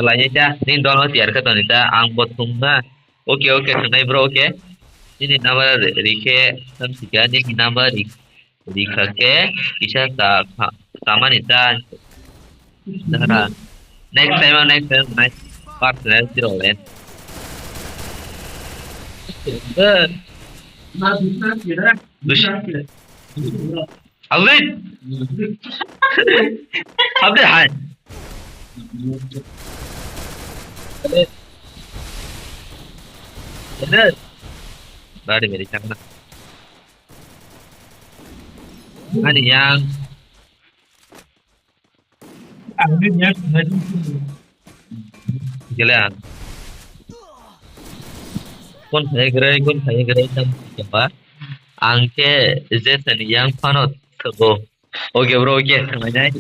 lainai ta, ni dolo tiyar khe tongni ta, ang bo thwngna. Okay, okay, thwngnai bro, okay. Nini number rikhe, thang sika, nini number ri-, rikha khe, kisa sa, sa, samani ta. Dara. Next time, next time, nice. Part next zero len. Alvin! Update hai. Update. Update. Bari bari chakna. Ani yang. Gele ang. Kon hai gre, kon hai gre tam keba. Ang khe je sani yang phano thabo. Okay bro, okay, thanglainai.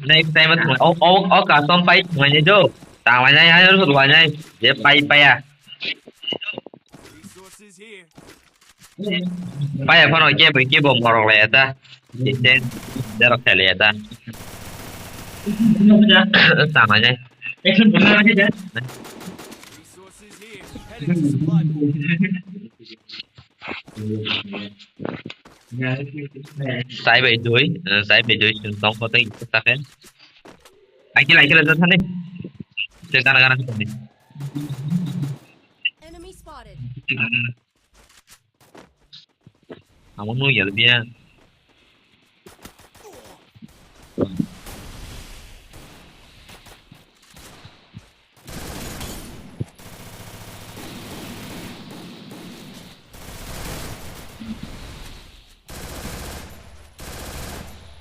Next time thang, o, o, o custom pai thanglainai do. Thanglainai, ayo thanglainai. Je pai paya. Paya phano kebo, kebo morok lai ta. Ite, derok khai lai ta. Thanglainai. Chai bai dui, eh, chai bai dui, chwng tong kotor sakhe. Aikil, aikil, jat thani. Chwng gana, gana, thani. Enemy spotted. Amo nui ya dia.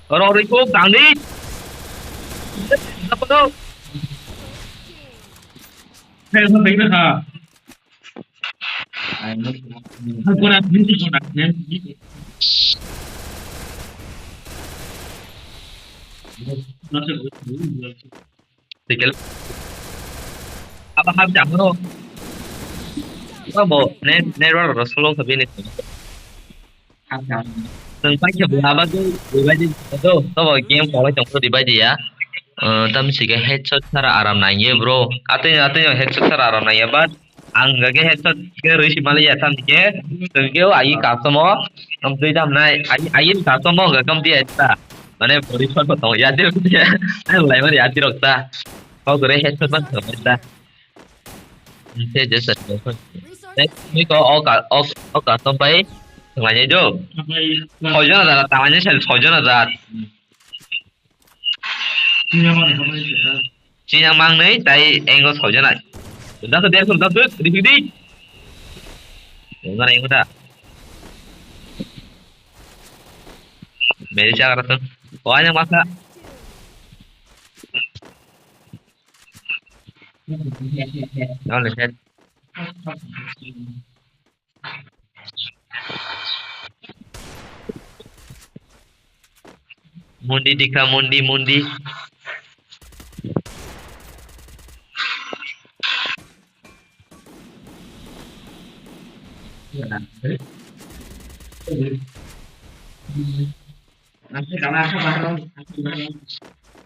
Oro ori ko dangdi. Apa tu? Saya sampai ke ha. Tikel. Apa habis aku? Apa bo net, network ro slow sabi ni. Chwng paikhe bo aba gwi revive di to, to bo game kwlai tong revive di ya. Eh, tam si khe headshot sara aram nang ye bro. Atwi atwi headshot sara aram nang ya, but ang ga khe headshot khe rwi si mali ya tam si khe. Chwng khe o ai custom o, am twi dam nai, ai ai custom o ga kam di eta. Mane body shot bo tong ya di. Ai lai mari ati rok ta. Kok re headshot ban tong ta. Hwnkhe je sa twi ko o ka, o, o custom bai thwnglainai do. Soijon hajar tanglai sal soijon hajar. Chini yang mang nei tai engo soijon ai. Dak der dak der di di. Engo engo da. Meri jaga tu. O, yang masa. Nol set. Mundi dikha, mundi, mundi.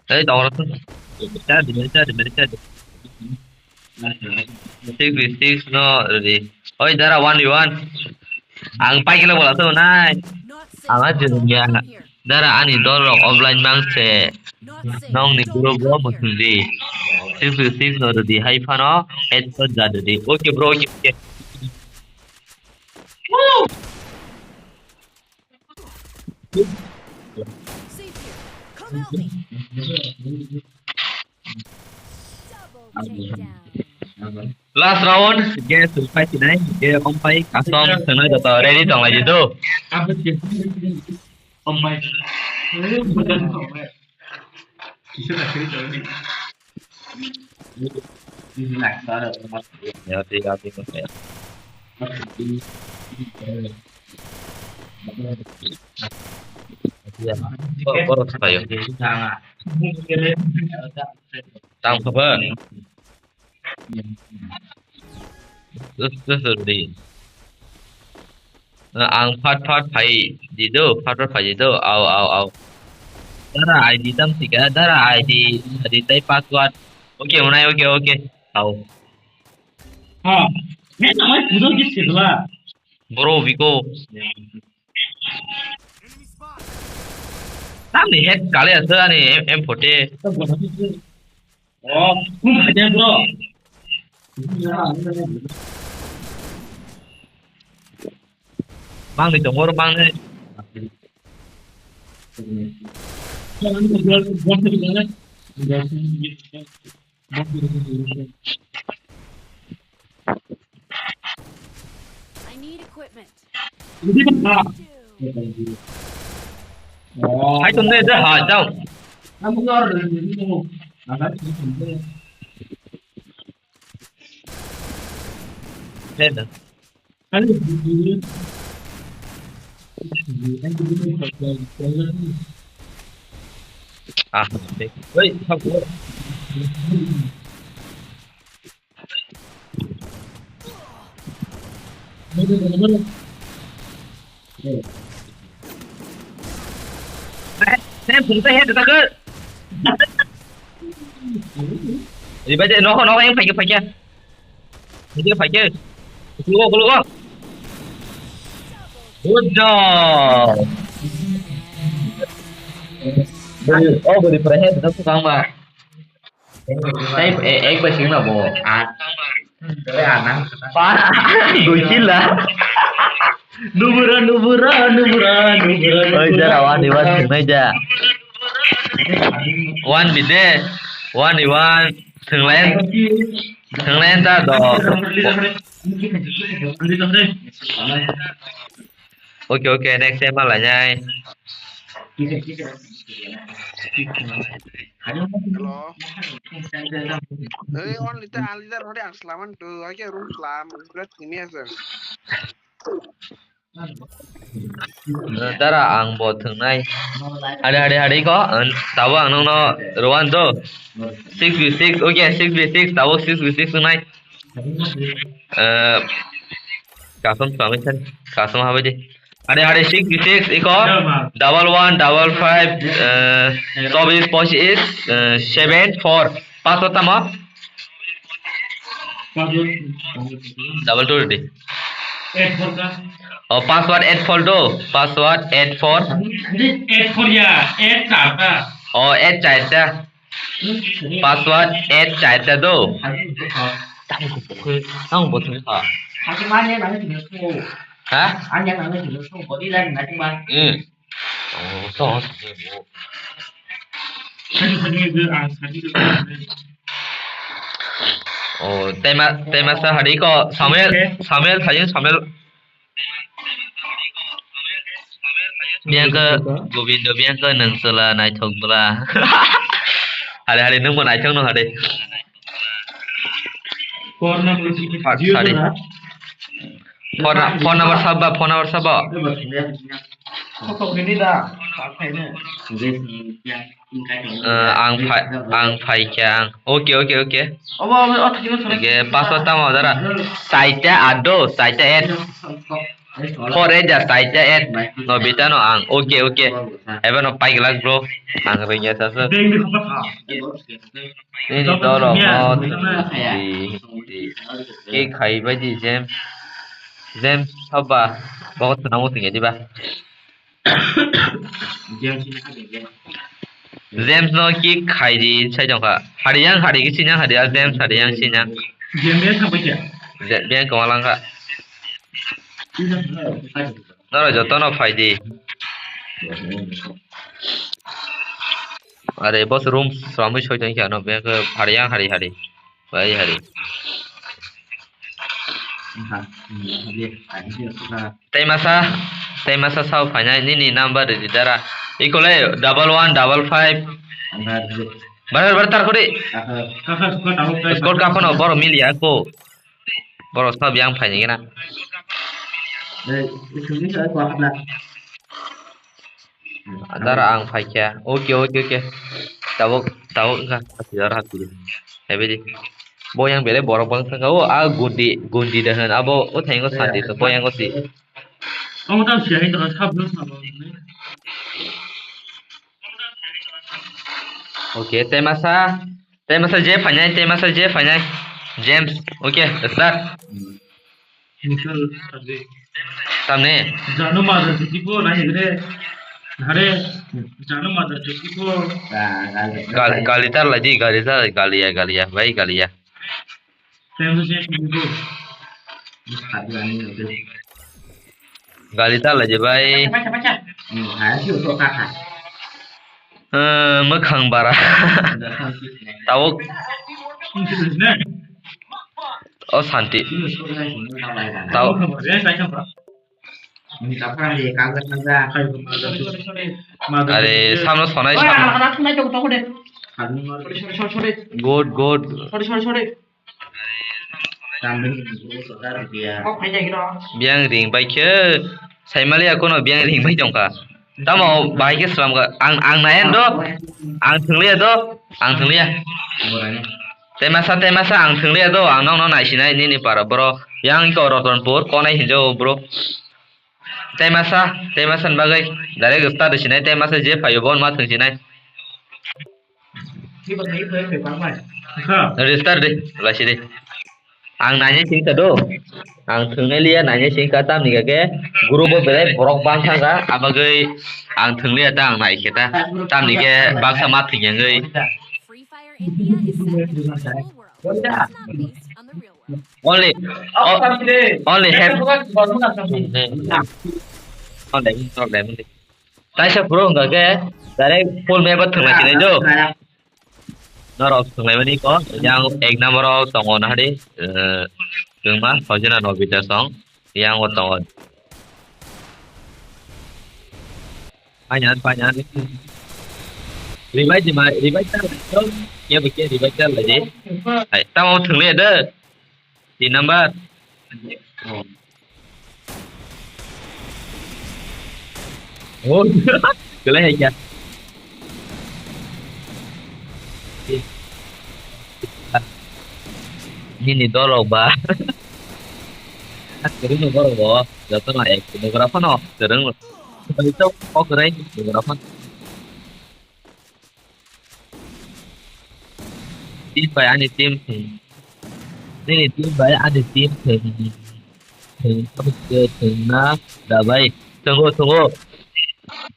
Ei, tong rok. Chadi, meri chadi, meri chadi. Six v six no ready. Oi, dara one v one. Ang paikila bola tu nai. Ang aja dunia. Dara ani dol rok offline mang se. Nong ni group bo muchung di. Six v six no ready. Hai phano headshot ja ready. Okay, bro, okay, okay. Savior, come help me. Double takedown. Last round, ge sulpai sinai, ge ompai custom senai joto ready tong lai jitu. Ompai. Tang apa? Terus, terus, terus di. Ang phat phat phai di do, phat phat phai di do, au, au, au. Dara I D tam sika, dara I D, I D tai password. Okay, unai, okay, okay. Au. Ha, me tamai pujo ki sila. Bro, biko. Tam ni head kale asa ani M forty. Oh, kum hajar bro. Bang ni tongor bang ni. I need equipment. Hai tum ne da ha jao. Ne da. Ah, wait, wait. Saya buta ya, tetap ke. Di baca, no, no, yang pakai, pakai. Ini pakai. Khulugo, khulugo. Good job. Bwrwi, oh, bwrwi pura head no swkang ba. Tei, eh, ek bai sing na bo. Ah. Pa, goi kila. Nubura, nubura, nubura, nubura. Oi, jara, one v one thwngnai ja. One v de, one v one thwnglayan, thwnglayan ta do. Okay, okay, next time ma lainai. Hello. Hey, only the only the road ang selaman tu, aja room selam, udah sini aja. Dara ang bo thwngnai. Hade, hade, hade ko, ang, tabo ang nokno rwan do. Six v six, okay, six v six, tabo six v six thwngnai. Eh, custom submission, custom habai di. Hade, hade, six v six, iko, double one, double five, eh, chobis, pochis, eh, seven, four. Password tamo? Double two ready. Oh, password eight four do. Password eight four. Eight four ya, eight char ta. Oh, eight char ta. Password eight char ta do. Tamo bo thung ha. Ha? Hmm. Oh, so. Oh, tema, tema sa hari ko Samuel, Samuel, Samuel, Samuel. Biang ke Gobindo, biang ke nang sela naithok bela. Hari hari nang bo naithok no hari. Phone number sabo. Phone, phone number sabo, phone number sabo. Eh, ang phai, ang phai khe ang. Okay, okay, okay. Okay, password tamo dara. Saita ado, saita et. Four eight ja saita et. No bita no ang. Okay, okay. Eba no pai glak bro. Ang ringya sa sa. Nini doro mo di, di. Ki khai bai di James. James haba. Bogot na mo tingya di ba. James no ki khai di sai jongkha. Hari yang hari ki sinyang hari ya James hari yang sinyang. James ya sampai ya. James yang kemalang kha. Noro jotono phai di. Are boss room swrangwi soi tongkha no bek hari yang hari hari. Bai hari. Tei masa, tei masa sao phainai nini number ridi dara. Ikole double one double five. Bar bar tar khori. Score kaphano boro miliya ko. Borok sab yang phaini gana. Dara ang phaikha. Okay, okay, okay. Tabuk, tabuk wngkha. Dara hapdi. Hebedi. Bo yang belai borok bang thangka. O, a gundi, gundi da hwn. Abo, o thaingo sandi to. Bo yang o si. Omo tamo siya hito, sab no sabo. Okay, tei masa. Tei masa je phainai, tei masa je phainai. James, okay, start. Tamni? Jano madar chuti ko nai gre. Hare, jano madar chuti ko. Gal-, gali tar lai di, gali tar, gali ya, gali ya, bhai, gali ya. Gali ta lai je bai. Eh, mwkhang bara. Tawok. O santi. Tawok. Are, samno sonai, samno. Good, good. Biyang ring bai khe, saimaliya kono biyang ring bai tongkha. Tamo bahai khe slamkha. Ang, ang naiyan do, ang thwngliya do, ang thwngliya. Tei masa, tei masa ang thwngliya do, ang nokno naisinai nini para boro. Yang iko Rotonpur, konai hinjo bro. Tei masa, tei masa ni bagwi direct start sinai, tei masa je phaio bo ma thwng sinai. Register de, laisi de. Ang nainai singkha do. Ang thwngnai liya nainai singkha tamni khe group o belai borok bang thangkha abagwi ang thwngliya ta ang naikhe ta tamni khe baksa ma thwngya wngwi. Free Fire India is set to change the whole world. It's not based on the real world. Only o- only have only only. Taisa phuru wngkha khe direct full map o thwnglai sinai do. Norok thwnglaimani ko, yang ek number o tongo nahadi, eh, chwngma Sojina Nobita song, yang o tongo. Paina, paina. Revive di ma, revive ta lai. Kebo ke revive ta lai di. Hai, tamo thwngle de. Tin number. Oh, kele hai kya? Nini dolok ba. Kering lo borok bo. Joto no ek phunukra phano kwrwng. Bai to kok kwrwng phunukra phano. Team bai ani team thwng. Nini team bai ani team thwng. Thwng, thwng, thwngna da bai. Thwngo, thwngo.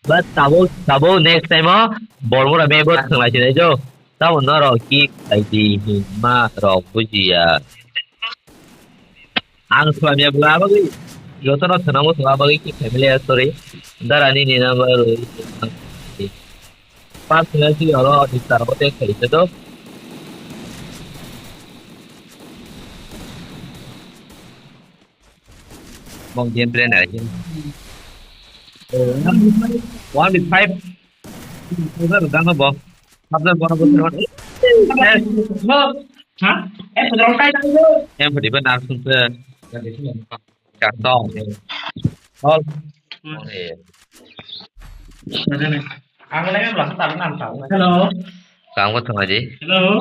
But tabuk, tabuk next time o bormora mebo thwnglai sinai jo. Tamo norok kick khaidi hinma rok bujiya. Ang swlamya bwla bagwi jotono swnamo swla bagwi kick khaimiliya, sorry. Dara nini number rwi. Pas nasi oro di sar hote khaise to. Bong game plan ai. One with five. Udah udah nggak bong. Habis gua nggak. Ha? Eh, pedro kai tadi. Yang beri benar sungse. Kacau. Hol. Ang lagi belakang taruh nang tahu. Hello. Kamu tuh aja. Hello.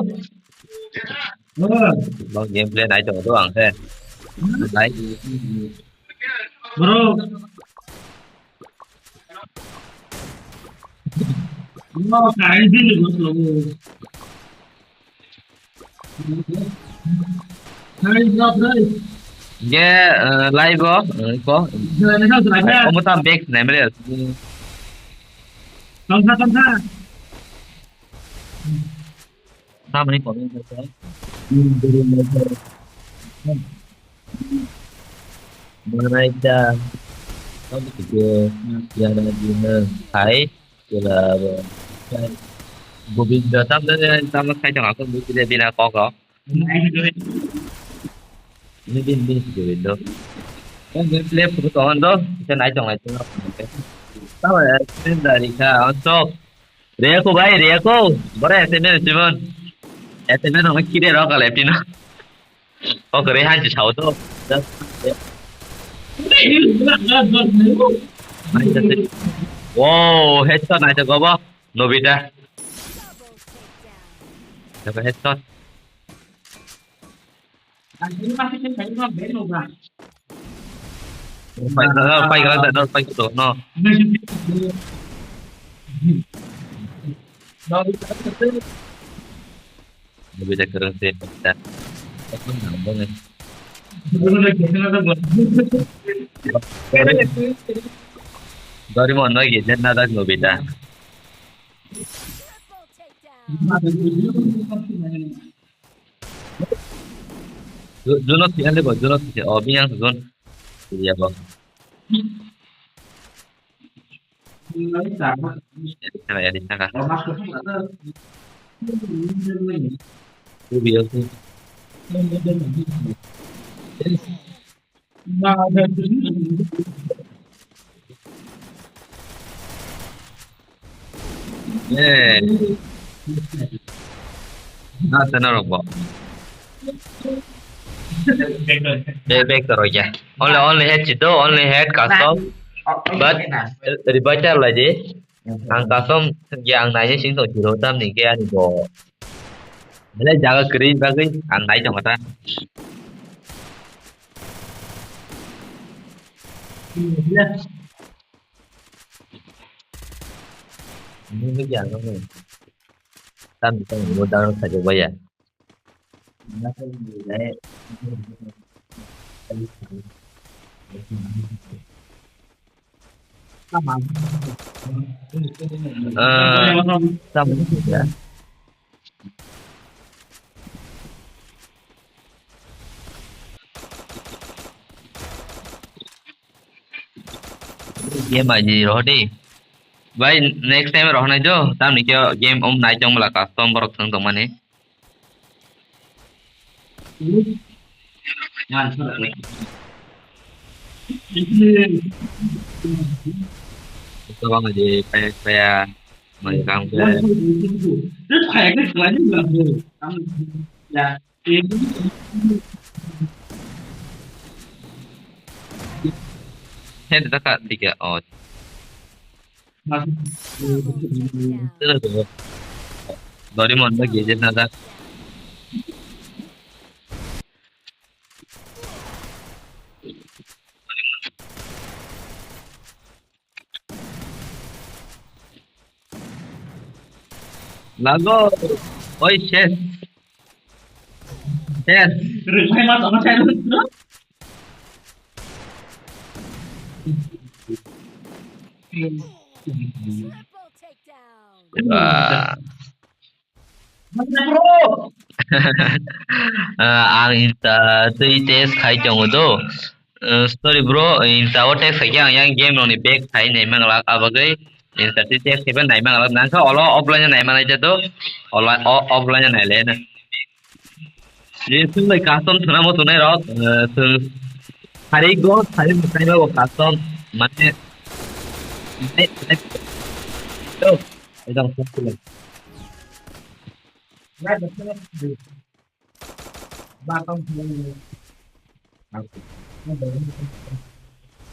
Bang game play naik tuh tuh ang teh. Naik. Bro. Bro, kain sini bos lo. Hingke, eh, live o, eh, ko. Omo tam back sinai mele. Tongkha, tongkha. Tamni comment khe. Manaita. Tamo khe, yana dina. Hai. Kela abo. Govinda, tam da, tam da khai tong ako, bini, bini kok rok. Ini, bini, bini, Govinda. Yang gameplay photo tongon do, kita naik tong, naik tong. Tamo ya, ini dari ka, ansok. Reko bai, Reko. Bora S M N, Simon. S M N, nama kiri rok ale, pina. O kwrwi han si sao to. Wow, headshot naithogo bo. Nobita. Double headshot. Pai, pai, pai, pai, no. Nobita kwrwng se ta. Apa nang bo nai? Doraemon no ye jen na dak Nobita. Ju-, Juno si ale bo, Juno si, oh, bini ang Jun. Iya bo. Sana ya di sana. Ruby aku. Eh. Na sana rok bo. Be be karo ya. Only only head chito, only head custom. But revital lagi. Ang custom ya ang nai sing to jiro tam ni ke ani bo. Bele jaga kri bagwi ang nai to mata. Ini lagi ang nai. Tam to mo dang sa jo ya. Ah, tamo ya. Game aji rohde. Bai, next time rohnai do. Tamni khe game om nai tong bwla custom borok thang tong mani. Ito bang aji paya paya mai kang khe. Head daka tiga oh. Doraemon ba gadget na da. Lago. Oi, ses. Ses. Rwngthai ma tongma sai rwngthai. Triple takedown. Wah. Bro. Ah, ang insta twi test khai tongo do. Eh, sorry bro, insta o test khai khe ang yang game rokni back khai nai mang lak abagwi insta twi test khai nai mang lak nang kha olo offline o nai manai do. Online o offline o nai le na. Ye sung bai custom thuna mo tunai rok, eh, sung hari go hari mukai ba custom mane ne ne to edang sung tunai.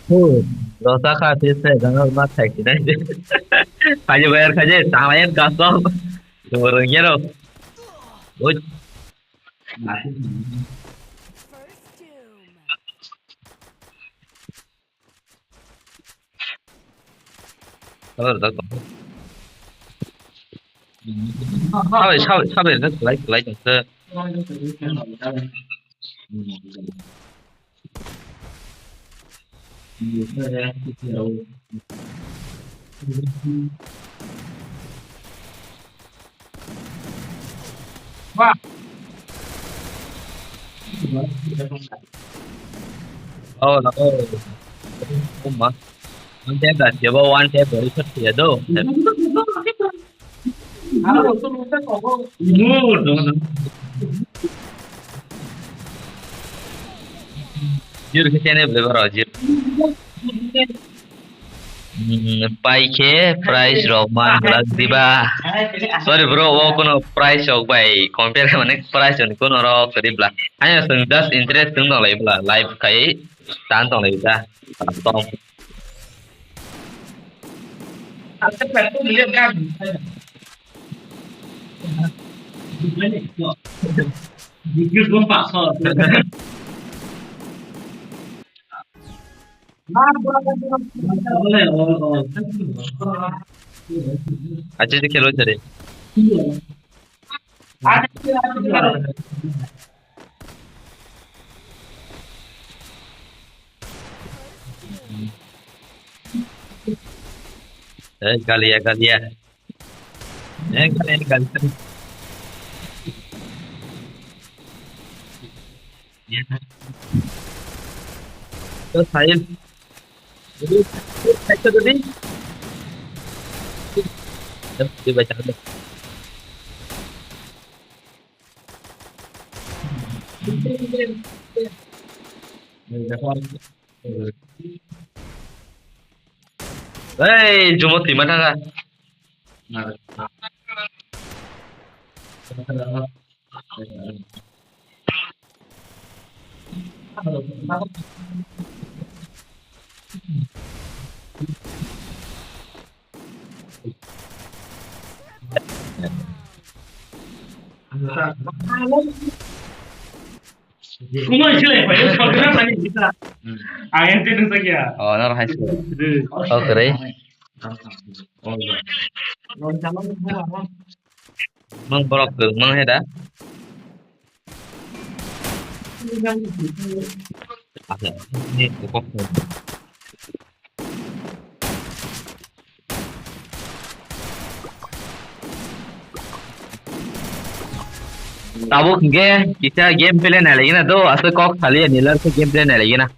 Hu, rosa kha, sir, sir, jangan mas khai sih dai. Kaje bayar kaje, tangan kasong. Orang kira. Woi. Sabar, sabar. Sabar, sabar, sabar, like, like, like. Wah. Oh, no. Oh, ma. One tap da, siya ba one tap dari shot siya do. Jir ke chene bele baro jir. Hmm, pai khe price rok man glak diba. Sorry bro, o kono price rok bai compare mane price rok kono rok sorry bla. Ayo sung just interest tung dong lai bla live kai tan dong lai da. Tom. Acha, acha, khelo chare. Eh, galia, galia. Eh, galia, galia. Ya. Terus, Sahil. Jadi, saya tadi. Dia baca dulu. Hei, jumo tima thanga. Kumai silai pai, sorkar tani kita. Ang yang tenu saja. Oh, nor hai sih. Oh, kere. Mang borok mang heda. Tabuk hingke kisa gameplay nai lagi na do, aswk kok saliya nilar se gameplay nai lagi na.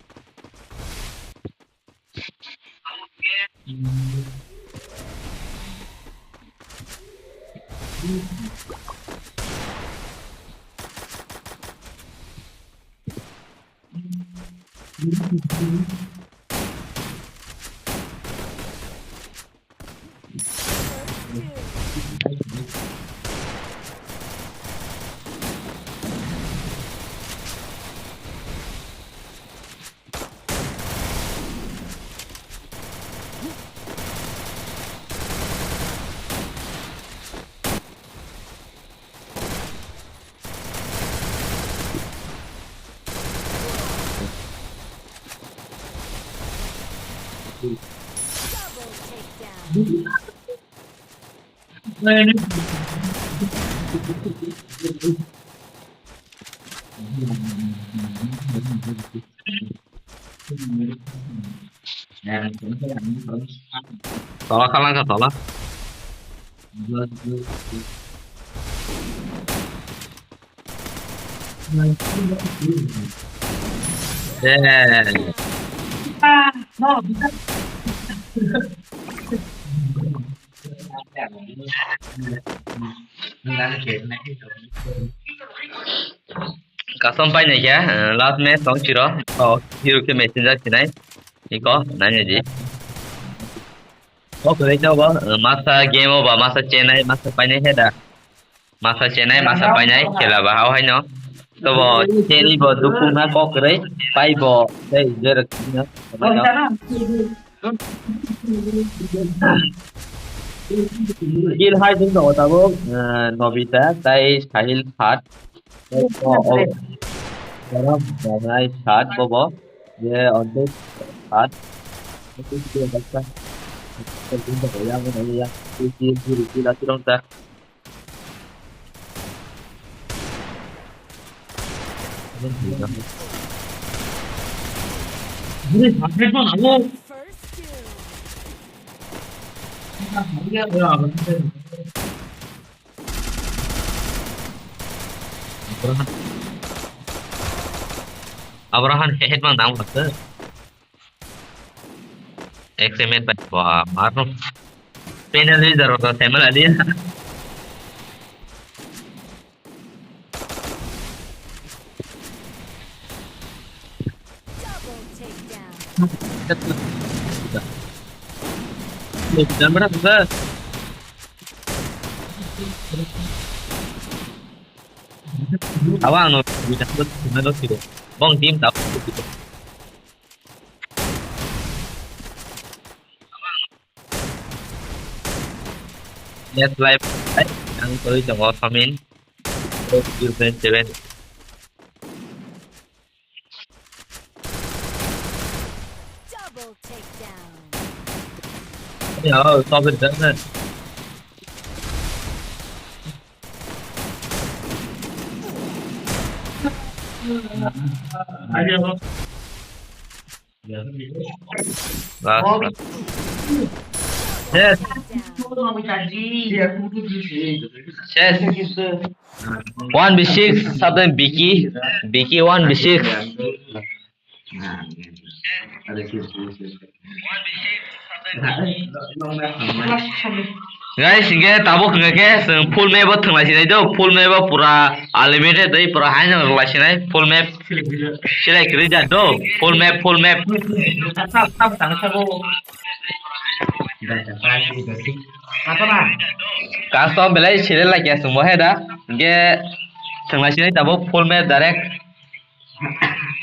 Tola khalang kha tola. Eh. Custom painai khe, eh, last match tong siro. Oh, hero khe messenger sinai. Iko, nanya ji. Oh, kwrwi tei bo, eh, masa game o ba, masa chenai, masa painai khe da. Masa chenai, masa painai, khela ba, hao haino. Tobo cheni bo dukung na kok kwrwi, pai bo, tei enjoy rwk sini no. Kill hai jeng tongo tabuk, eh, Nobita tei Sahil Khat. Tei bo, oh, borom bonai Khat bobo. Je onde Khat. Tei bo baksa. Tei bo ya, ya, ya. Tei bo ya, ya, ya. Abraham, Abraham head mang dang baksa. X M N bai, wah, marno. Penalty jaro to Samuel Ali. Double takedown. Jangan berapa? Awang no, bisa buat gimana sih? Bong tim tahu gitu. Next live, ang tuloy sa mga comment. Seven. Double takedown. Ay, oh, stop it, stop it. Last, last. Yes. Yes. One v six, something Vicky. Vicky one v six. Guys, hingke tabuk hingke chwng full map o thwng lai sinai do, full map o pura unlimited tei pura haino rwlai sinai, full map select rijak do, full map, full map. Custom belai select lai khe chwngbo he da, hingke thwng lai sinai tabuk full map direct.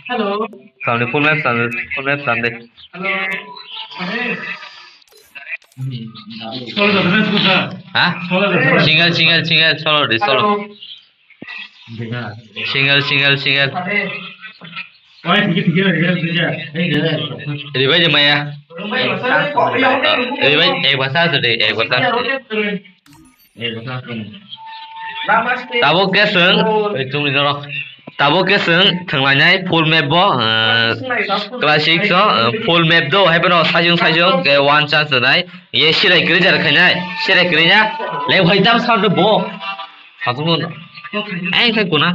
Hello. Samde, full map samde, full map samde. Hello. Ha? Single, single, single, solo de, solo. Single, single, single. Revive de maya. Revive, ek basa de, ek basa. Tabuk ke chwng, oi, chwngni norok. Tabuk khe chwng thwnglainai full map bo, uh, classic so, uh, full map do, hai phano saichung saichung khe one chance nai. Ye sirai kwrwi jar khainai, sirai kwrwi na. Le bhai tam sound bo. Hatung. Ai khai kuna.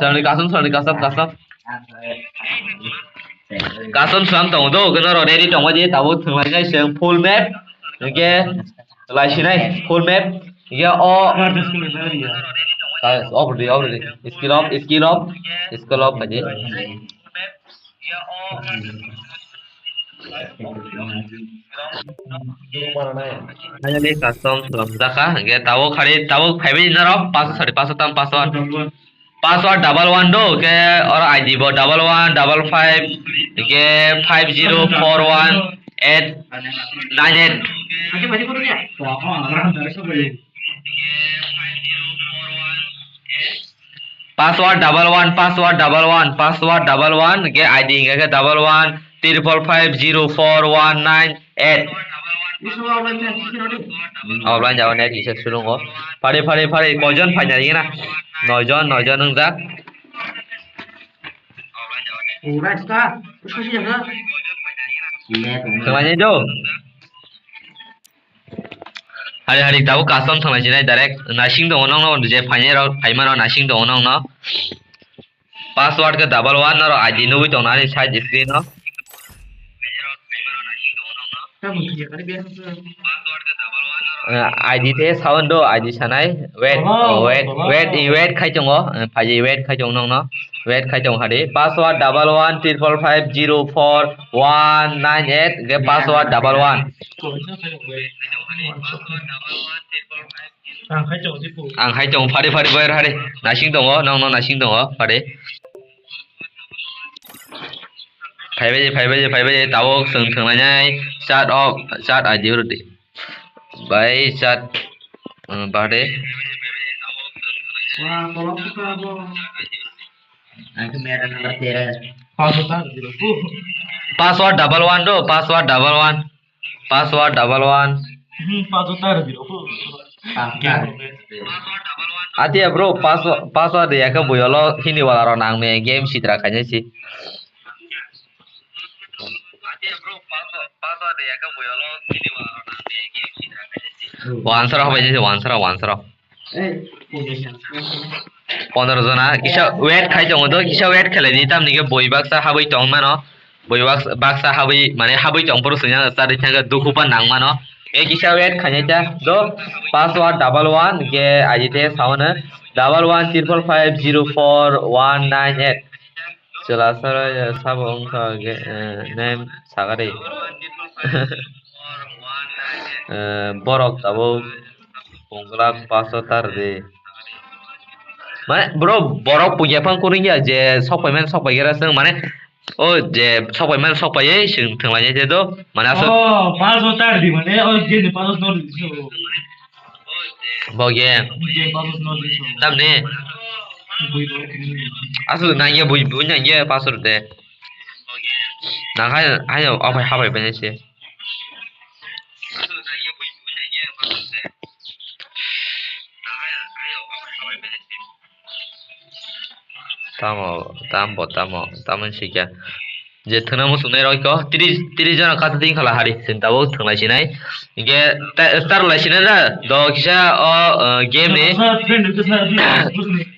Sani kasam, sani kasam, kasam. Kasam sam tongo do, khe norok ready tongma di, tabuk thwnglainai chwng full map. Hwnkhe lai sinai full map. Hwnkhe o off di, off di. Skill off, skill off, skill off khaidi. Finally custom swnamjak kha, hwnkhe tabuk khari, tabuk phaibai norok, paso sari, paso tam, paso ar. Password double one do, khe oro I D bo double one double five, khe five zero four one eight nine eight. Password double one, password double one, password double one, khe I D hwnkhe double one triple five zero four one nine eight. Offline jabo net kisa sulungo. Phari, phari, phari, koijon phaina rina? Noijon, noijon wngjak. Thwnglainai do. Hari, hari, tabuk custom thwnglai sinai direct. Nasing tongo nokno, je phainai rok, phaima rok nasing tongo nokno. Password khe double one, norok I D nugwi tongna ani side screen o. Eh, I D the sound do, I D sanai. Wait, oh, wait, oh, wait, i wait khai tongo. Eh, phaji wait khai tongo nokno. Wait khai tongo hari. Password double one triple five zero four one nine eight. Ge password double one. Ang khai tongo, ang khai tongo, phari, phari, phari, phari. Nasing tongo, nokno nasing tongo, phari. Phaibai, phaibai, phaibai, tabuk chwng thwnglainai, chat off, chat I D rwdi. Bai chat, uh, bahde. Password double one do, password double one. Password double one. Hmm, password tar di. Atia bro, password, password ya khe bui olo hini wala ro nang me game sitra khainai si. Wansara hobai jese, wansara, wansara. Pondro jona kisa wait khai tongo do, kisa wait khlai di, tamni khe bui baksa habwi tong mano, bui baks-, baksa habwi, mane habwi tong phuru swngya chari thangkhe dukhu pa nang mano. E kisa wait khainai ta do, password double one khe I D te sao no double one triple five zero four one nine eight. Chwla sara ya sabo wngkha ge, eh, name sagari. Eh, borok tabuk punglak paso tar de. Mane bro, borok puya phang kuring ya je sok pai man sok pai gira sung mane o je sok pai man sok pai ei sung thang lai je do mane asok. Oh, paso tar di mane o je ne paso no di. Bo game. Tamni. Aswk nangya bui bui nangya password de. Nang hai hai opai habai bene se. Tamo, tambo, tamo, tamo sikya. Je thwngna muchungnai rok kho, tris, tris jona kata twi khala hari, chwng tabuk thwnglai sinai. Hinkhe ta-, star lai sinai da, do kisa o, uh, game ni.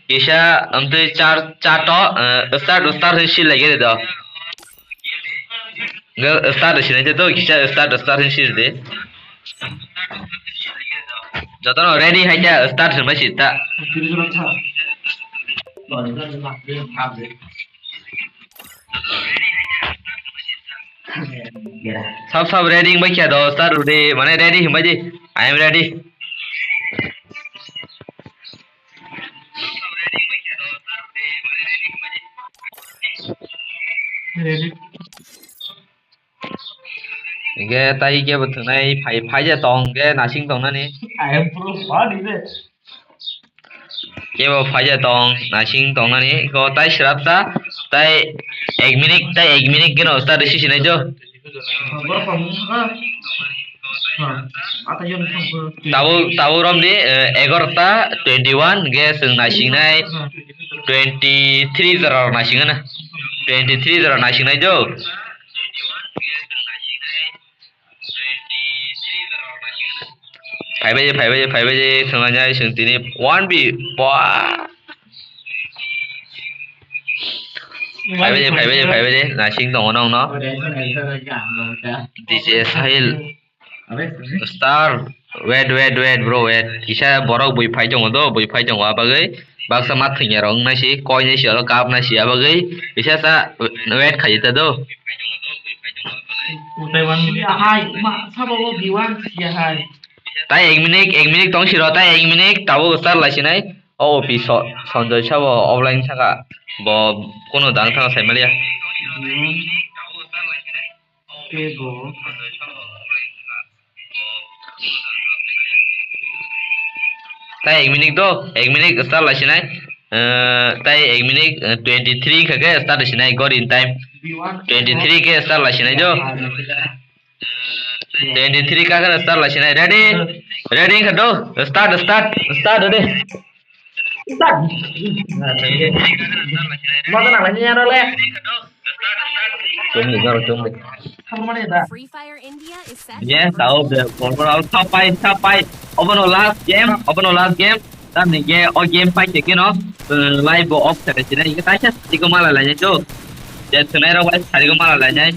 Kisa amtwi char, char to, uh, star, star hin sil lai gede do. Hinkhe star lai sinai do, kisa star, star hin sil de. Jotono ready hai ta, start hwnbai si ta. Sab sab ready hwnbai khe do, start ready, mane ready hwnbai di. I am ready. Ready. Hinkhe tai kebo thwngnai phai, phai je tong, hinkhe nasing tongnani. I am pro, what is it? Kebo phai je tong, nasing tongnani, ko tai srapsa, tai ek minute, tai ek minute geno start risi sinai jo. Tabuk, tabuk romni, eh, egarota twenty one ge chwng naisingnai twenty three jora rok naisingna. Twenty three jora naisingnai do. Phaibaidi, phaibaidi, phaibaidi, thwnglainai chwng tini one B. Ba. Phaibaidi, phaibaidi, phaibaidi, naising tongo nongno. D J Sahil. Star, wait, wait, wait, bro, wait. Kisa borok bui phai tongo do, bui phai tongo, abagwi baksa ma thwngya rok wngna si, koi nai si, oro kap nai si, abagwi kisa sa wait khai ta do. Hai, ma, sabo o biwan siya hai. Tai ek minute, ek minute tong siro, tai ek minute, tabuk star lai sinai. O O P so-, Sanjoy sabo offline saka, bo kono dang thang sai maliya. Tei bo. Tai ek minute do, ek minute start lai sinai. Eh, tai ek minute, eh, twenty three kha khe start lai sinai, got in time. Twenty three khe start lai sinai do. Twenty three kha khe start lai sinai. Ready? Ready kha do. Start, start, start, ready. Start. Mata nang lagi nyaro le. Chumni, nyaro chumni. Free Fire India is set. Ye, tao de, overall sapai, sapai. Obono last game, obono last game. Tamni ge o game pai ke keno, eh, live bo off kare sina. Ike taisa tiko mala lai to. Je tunai ro wai tiko mala lai.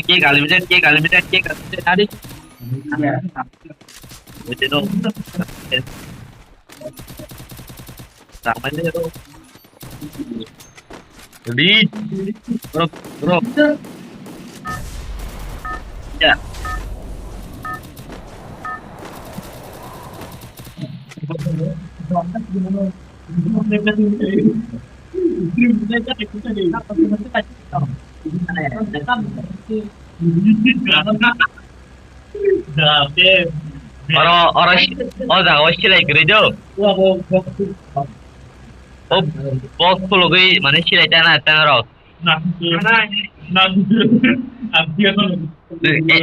Cake unlimited, cake unlimited, cake unlimited, adi. Ito, ito. Tama na ito. Reach. Bro, bro. Yeah. Oro, oro si-, o jaga o silai kwrwi do. O box khulugwi mane silai tana, tana rok.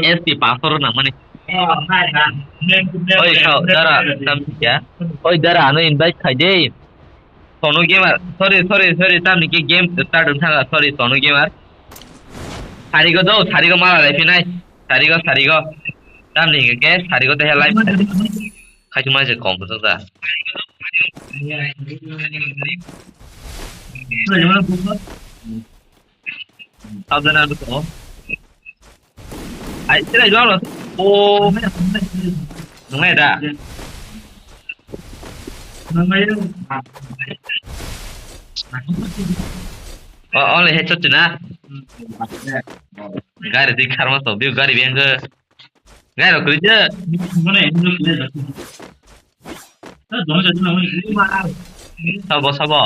S P pastor nang mani. Oi, sao, dara, tam ya. Oi, dara, ano invite khai de. Sonu Gamer, sorry, sorry, sorry, tamni ke game start wng thanga, sorry, Sonu Gamer. Sarigo do, sarigo mala lai phinai, sarigo, sarigo. Tamni ke, ke, sarigo te live. Khai chuma je kom to da. Sabjana to. Ai, sila jual lo. Oh, nungai da. Oh, only headshot na. Gari di karma to, biu gari biang ke. Gari kuri je. Sabo, sabo.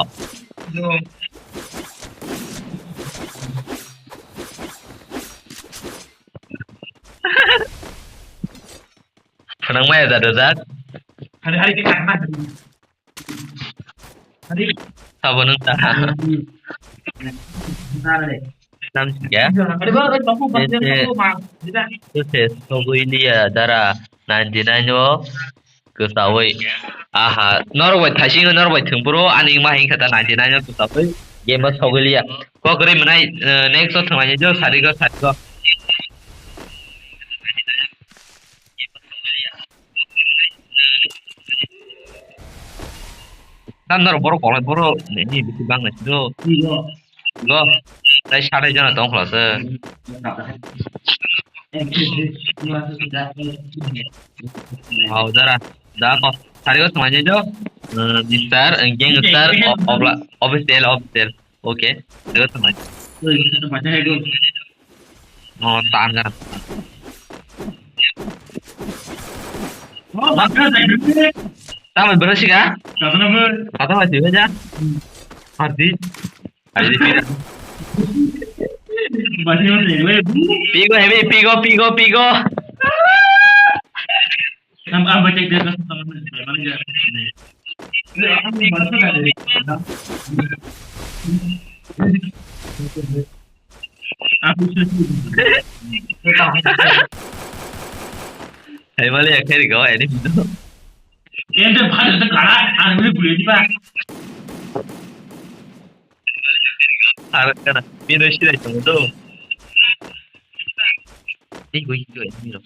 Phanang maya jado jak. Hari, hari kita karena hari. Hari. Sabo nung ta. Hari. Nam sikya. Hari, hari, hari, hari, hari, hari, hari. Ese, ese, sogo India dara ninety nine o. Kwtawi. Aha, norok bai thaisingo, norok bai thwngphuru, ani wngma hinkhe ta ninety nine o kwtawi. Game o sogwi liya. Kok kwrwi mwnai, eh, next o thwnglainai jo, sarigo, sarigo. Tam norok borok kolai borok, ni bisi bang nai do. Go. Tai satai jona tong khla se. Wow, dara. Da ko. Sari ko samai jo. Eh, Mister, eh, Gangster, o-, obla, official, official. Okay. Sari ko samai. Oh, tan kana. Tamo berhasil kah? Kata masih aja. Hati. Pigo, heavy, pigo, pigo, pigo. Hai mali akhir go ini. Ente bhai, ente kara, ang ini boleh di, Pak. Harap kana, pino sila itu tu. Ini gue itu ini loh.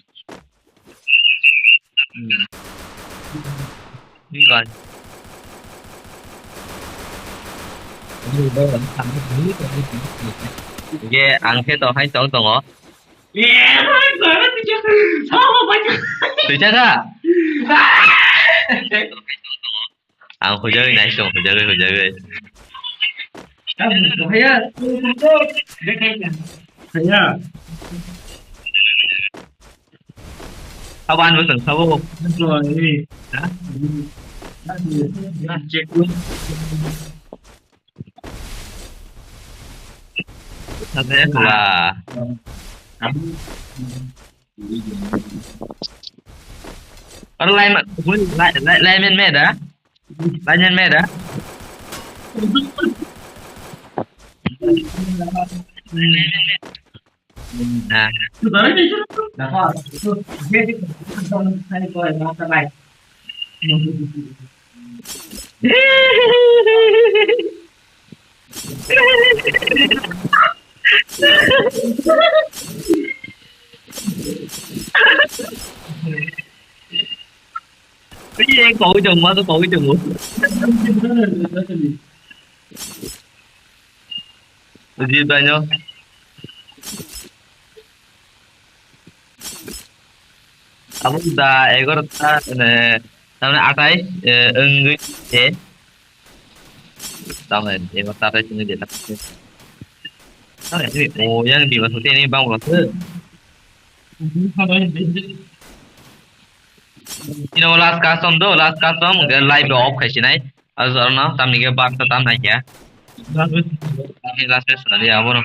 Hmm. Ini kan. Oke, angke to hai tong tongo. Twi chaka? Ang hujagwi nai song, hujagwi, hujagwi. Sabo ang bwswng sabo. Ha? Sabe kula. Oro line ma-, line, line, line man me da? Line man me da? Na. Cái gì em cậu chừng mà tôi cậu chừng. Gì vậy nhá? Abo da egarota, eh, tamni atai, eh, wngwi se. Tamni eba tatai sini de. Tamni sini, oh, yang di masuk ini bang ulas. Ini last custom do, last custom, live off khai sinai. Ajo no, tamni ke bak ta tam nai kya. Last match na dia, abono.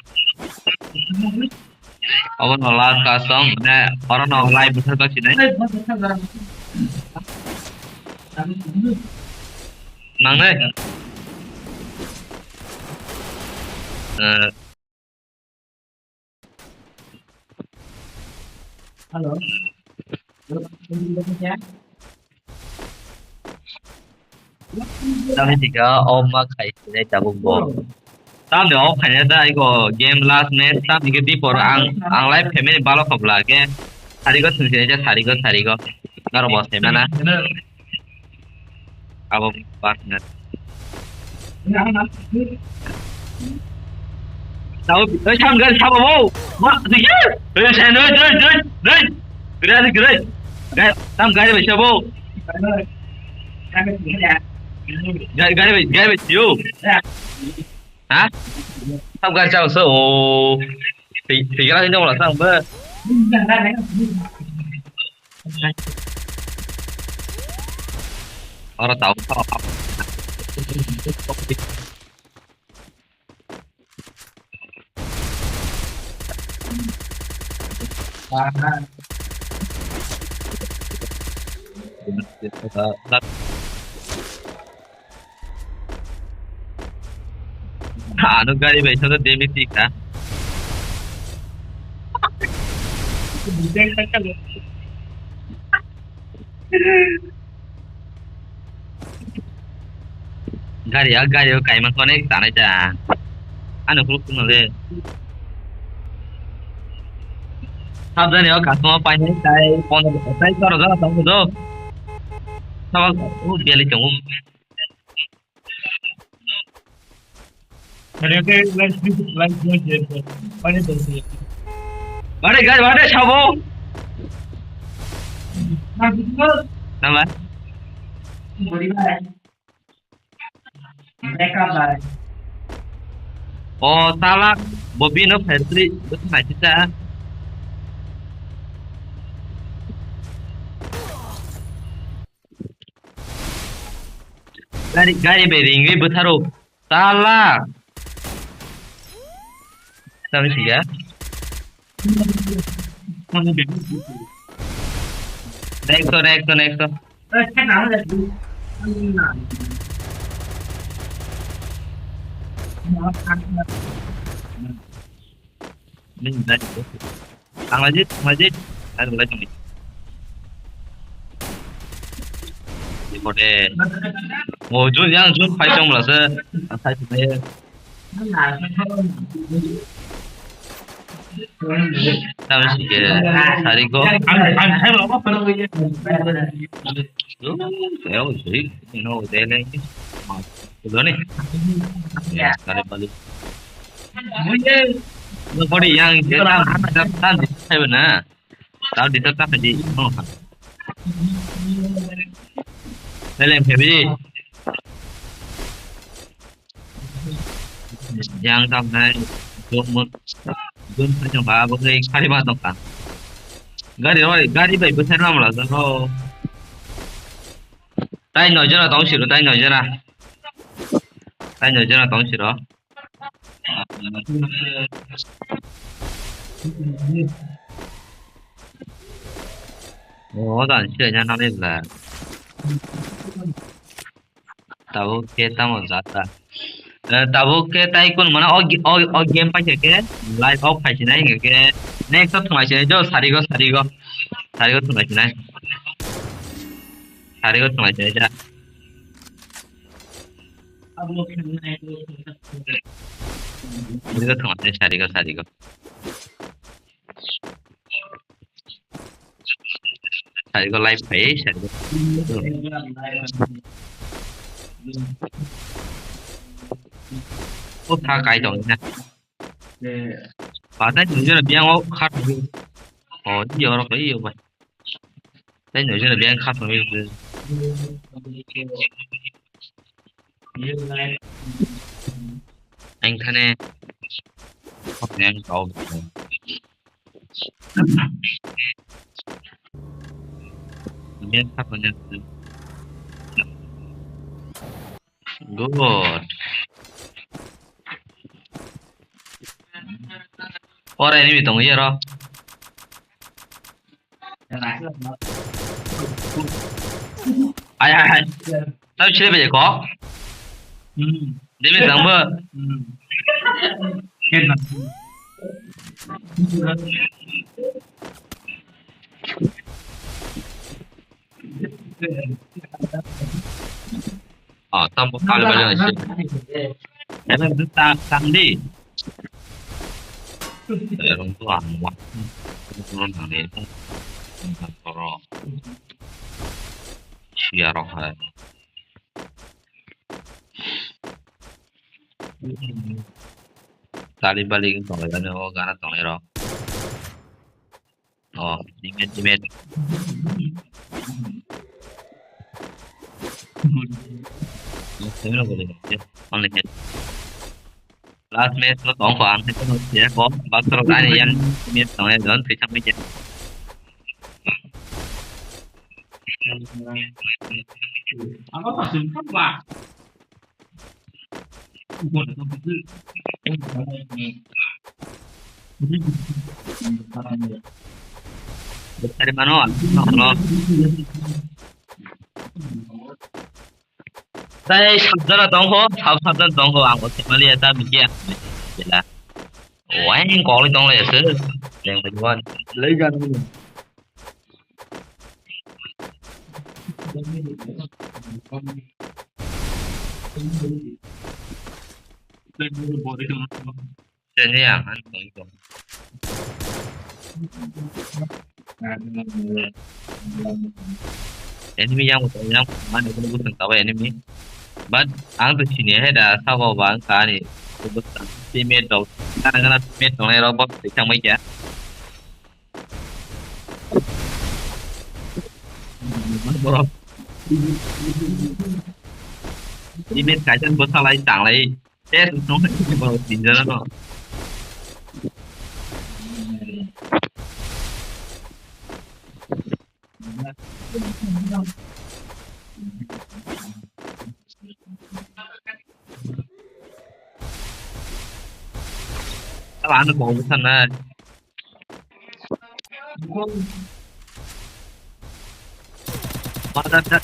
Abono last custom, ne, orono live bwthar bak sinai. Nang nai. Eh, Hello. Tamni tika off ma khai sinai tabuk bo. Tamni off khaina ta iko game last match tamni ke dipor ang, ang live family balo khobla ke. Sarigo thung sinai ta sarigo, sarigo. Naro bo se mana. Abo partner. Tao, oi, sam gari sabo bo. Ma, dikhe. Oi, sen, oi, oi, oi, oi. Gari, gari. Gari, sam gari bai sabo. Gari, gari bai, gari bai sio. Ha? Sam gari sabo so. Pi, pi gari ni wala sam ba. Oro tao. Ano gari bai soto demi tik ha. Gari ya, gari o kaima connect tanai ta. Ano kuluk kuno le. Sabjani o customer painai tai pono tai toro jana tamo do. Sabal o beli tongo. Are, gari, gari, sabo. Nang ba? O, sala, bo bino factory, bo naisita. Gari, gari bai ringwi bwtharo. Sala. Tamo siya. Next, next, next. Nini dai. Tanglai di, tanglai di. Ai, tanglai, tanglai. Di kode. Oh, Jun, yang Jun, pai chong mala se. Sai, sai. Tamo si ke sari ko. Ang, ang, ang, ang, ang. Yo, yo, si, you know, de le. Doni. Sari bali. Body yang je tam tam di sai na. Tao di tam tam di. No. Leleng heavy. Yang tam nai. Jom mut. Jom sai jong ba bo ke sari ma tong ka. Gari oi, gari bai bo sai ma mala jong. Tai noi jona tong siro, tai noi jona. Tai noi jona tong siro. Oh, dan sih ya nang ni lah. Tabuk ke tamo jata. Eh, tabuk ke tai kun mana o gi-, o, o game paisa ke live off paisa nai hingke ke next o thunglai sinai jo sarigo sarigo. Sarigo thunglai sinai. Sarigo thunglai sinai ja. Sarigo thunglai sinai sarigo sarigo. Sarigo live phai sarigo. O tha kai tong na. Patai nujana biang o khat. O iyo rok iyo bai. Tai nujana biang khat. Ang thane. Ang kau. Good. Ora enemy tong yero. Ai ai ai. Tau chile be ko. Hmm. Debe tang ba. Hmm. Ken na. Ah, tambo kali bali na si. Ebe ta tang di. Erong tu ang wa. Turun nang ni. Toro. Siaro hai. Tali bali tonglai ani o gana tonglai rok. Oh, teammate, teammate. Only hit. Last match lo tong ko ang hit no siya ko. Baksa rok ani yang match tong ya don pisa mai ya. Dari mana? No, no. Tai sabjana tongkho, sab sabjana tongkho, ang o family eta mikia. Jela. Wain koli tong le se. Yang kedua. Lagi kan. Sini yang kan. Enemy yang yang mana itu bukan tahu enemy. But ang tu sini he da sabo bang kani. Teammate dog. Karena teammate dog ni robot yang mai ya. Bro. Teammate kaisan bwsalai tanglai. Test no bro tinjana no. Aba ano kok bwsa na. Mother that.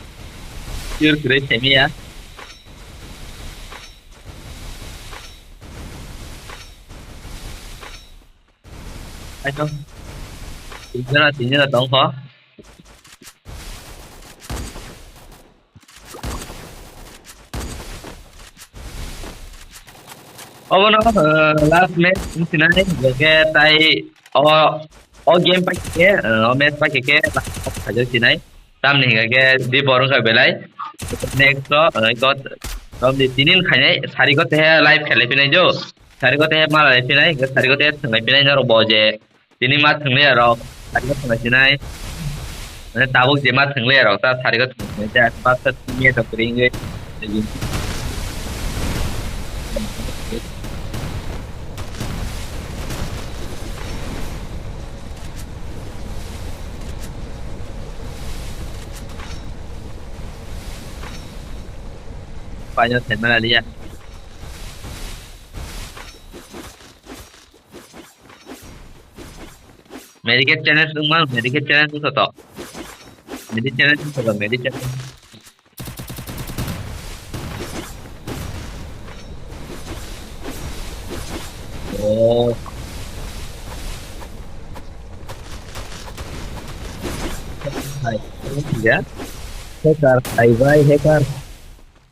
Pure kwrwi semiya. Aito. Tinjana, tinjana tongkho. Obono, uh, last match wngsinai, hingkhe tai o, o game paikhe, uh, o match paikhe last match khaijak sinai. Tamni hingkhe Dipor wngkha belai. Next o, uh, iko, romni tinin khainai, sarigo tehe live khelai phinai jo. Sarigo tehe mala lai phinai, hingkhe sarigo tehe thwnglai phinai norok bo je tini ma thwngliya rok, sarigo thwnglai phinai. Mane tabuk je ma thwngliya rok, ta sarigo thwnglai phinai, ta aswk baksa thwngya rok ringwi. Paino thengna liya. Medikit challenge wngma, medikit challenge wngkha to. Medikit challenge wngkha to, medikit challenge. Oh. Hai, ya. Hacker, hai bai, hacker.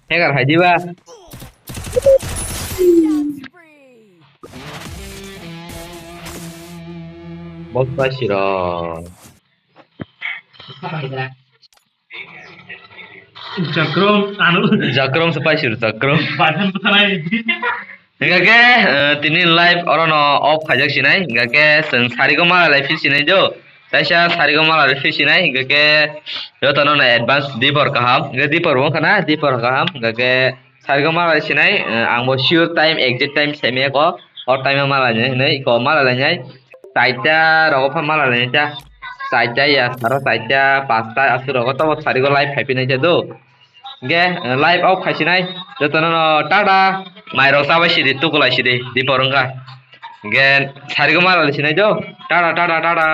Hacker hai diba. Bok bai siro. Chakram, anu. Chakram se pai siro, chakram. Bajan bwthanai. Hingkha khe, eh, tini live orono off khaijak sinai, hingkha khe chwng sarigo mala lai phi sinai do. Kaisa sarigo mala lai phi sinai, hingkha khe jotono no advance Dipor kaham, hingkha Dipor bo wngkha na, Dipor kaham, hingkha khe sarigo mala lai sinai, eh, ang bo sure time, exact time semi ko, o time o mala lai nai, hinui ko mala lai nai. Saita rogo pha mala le ta. Saita ya saro saita pasta asu rogo to sarigo live khai pinai ta do. Ge live off khai sinai. Jotono no tata. Mai rok sabai sidi tukulai sidi di porongka. Ge sarigo mala le sinai do. Tata tata tata.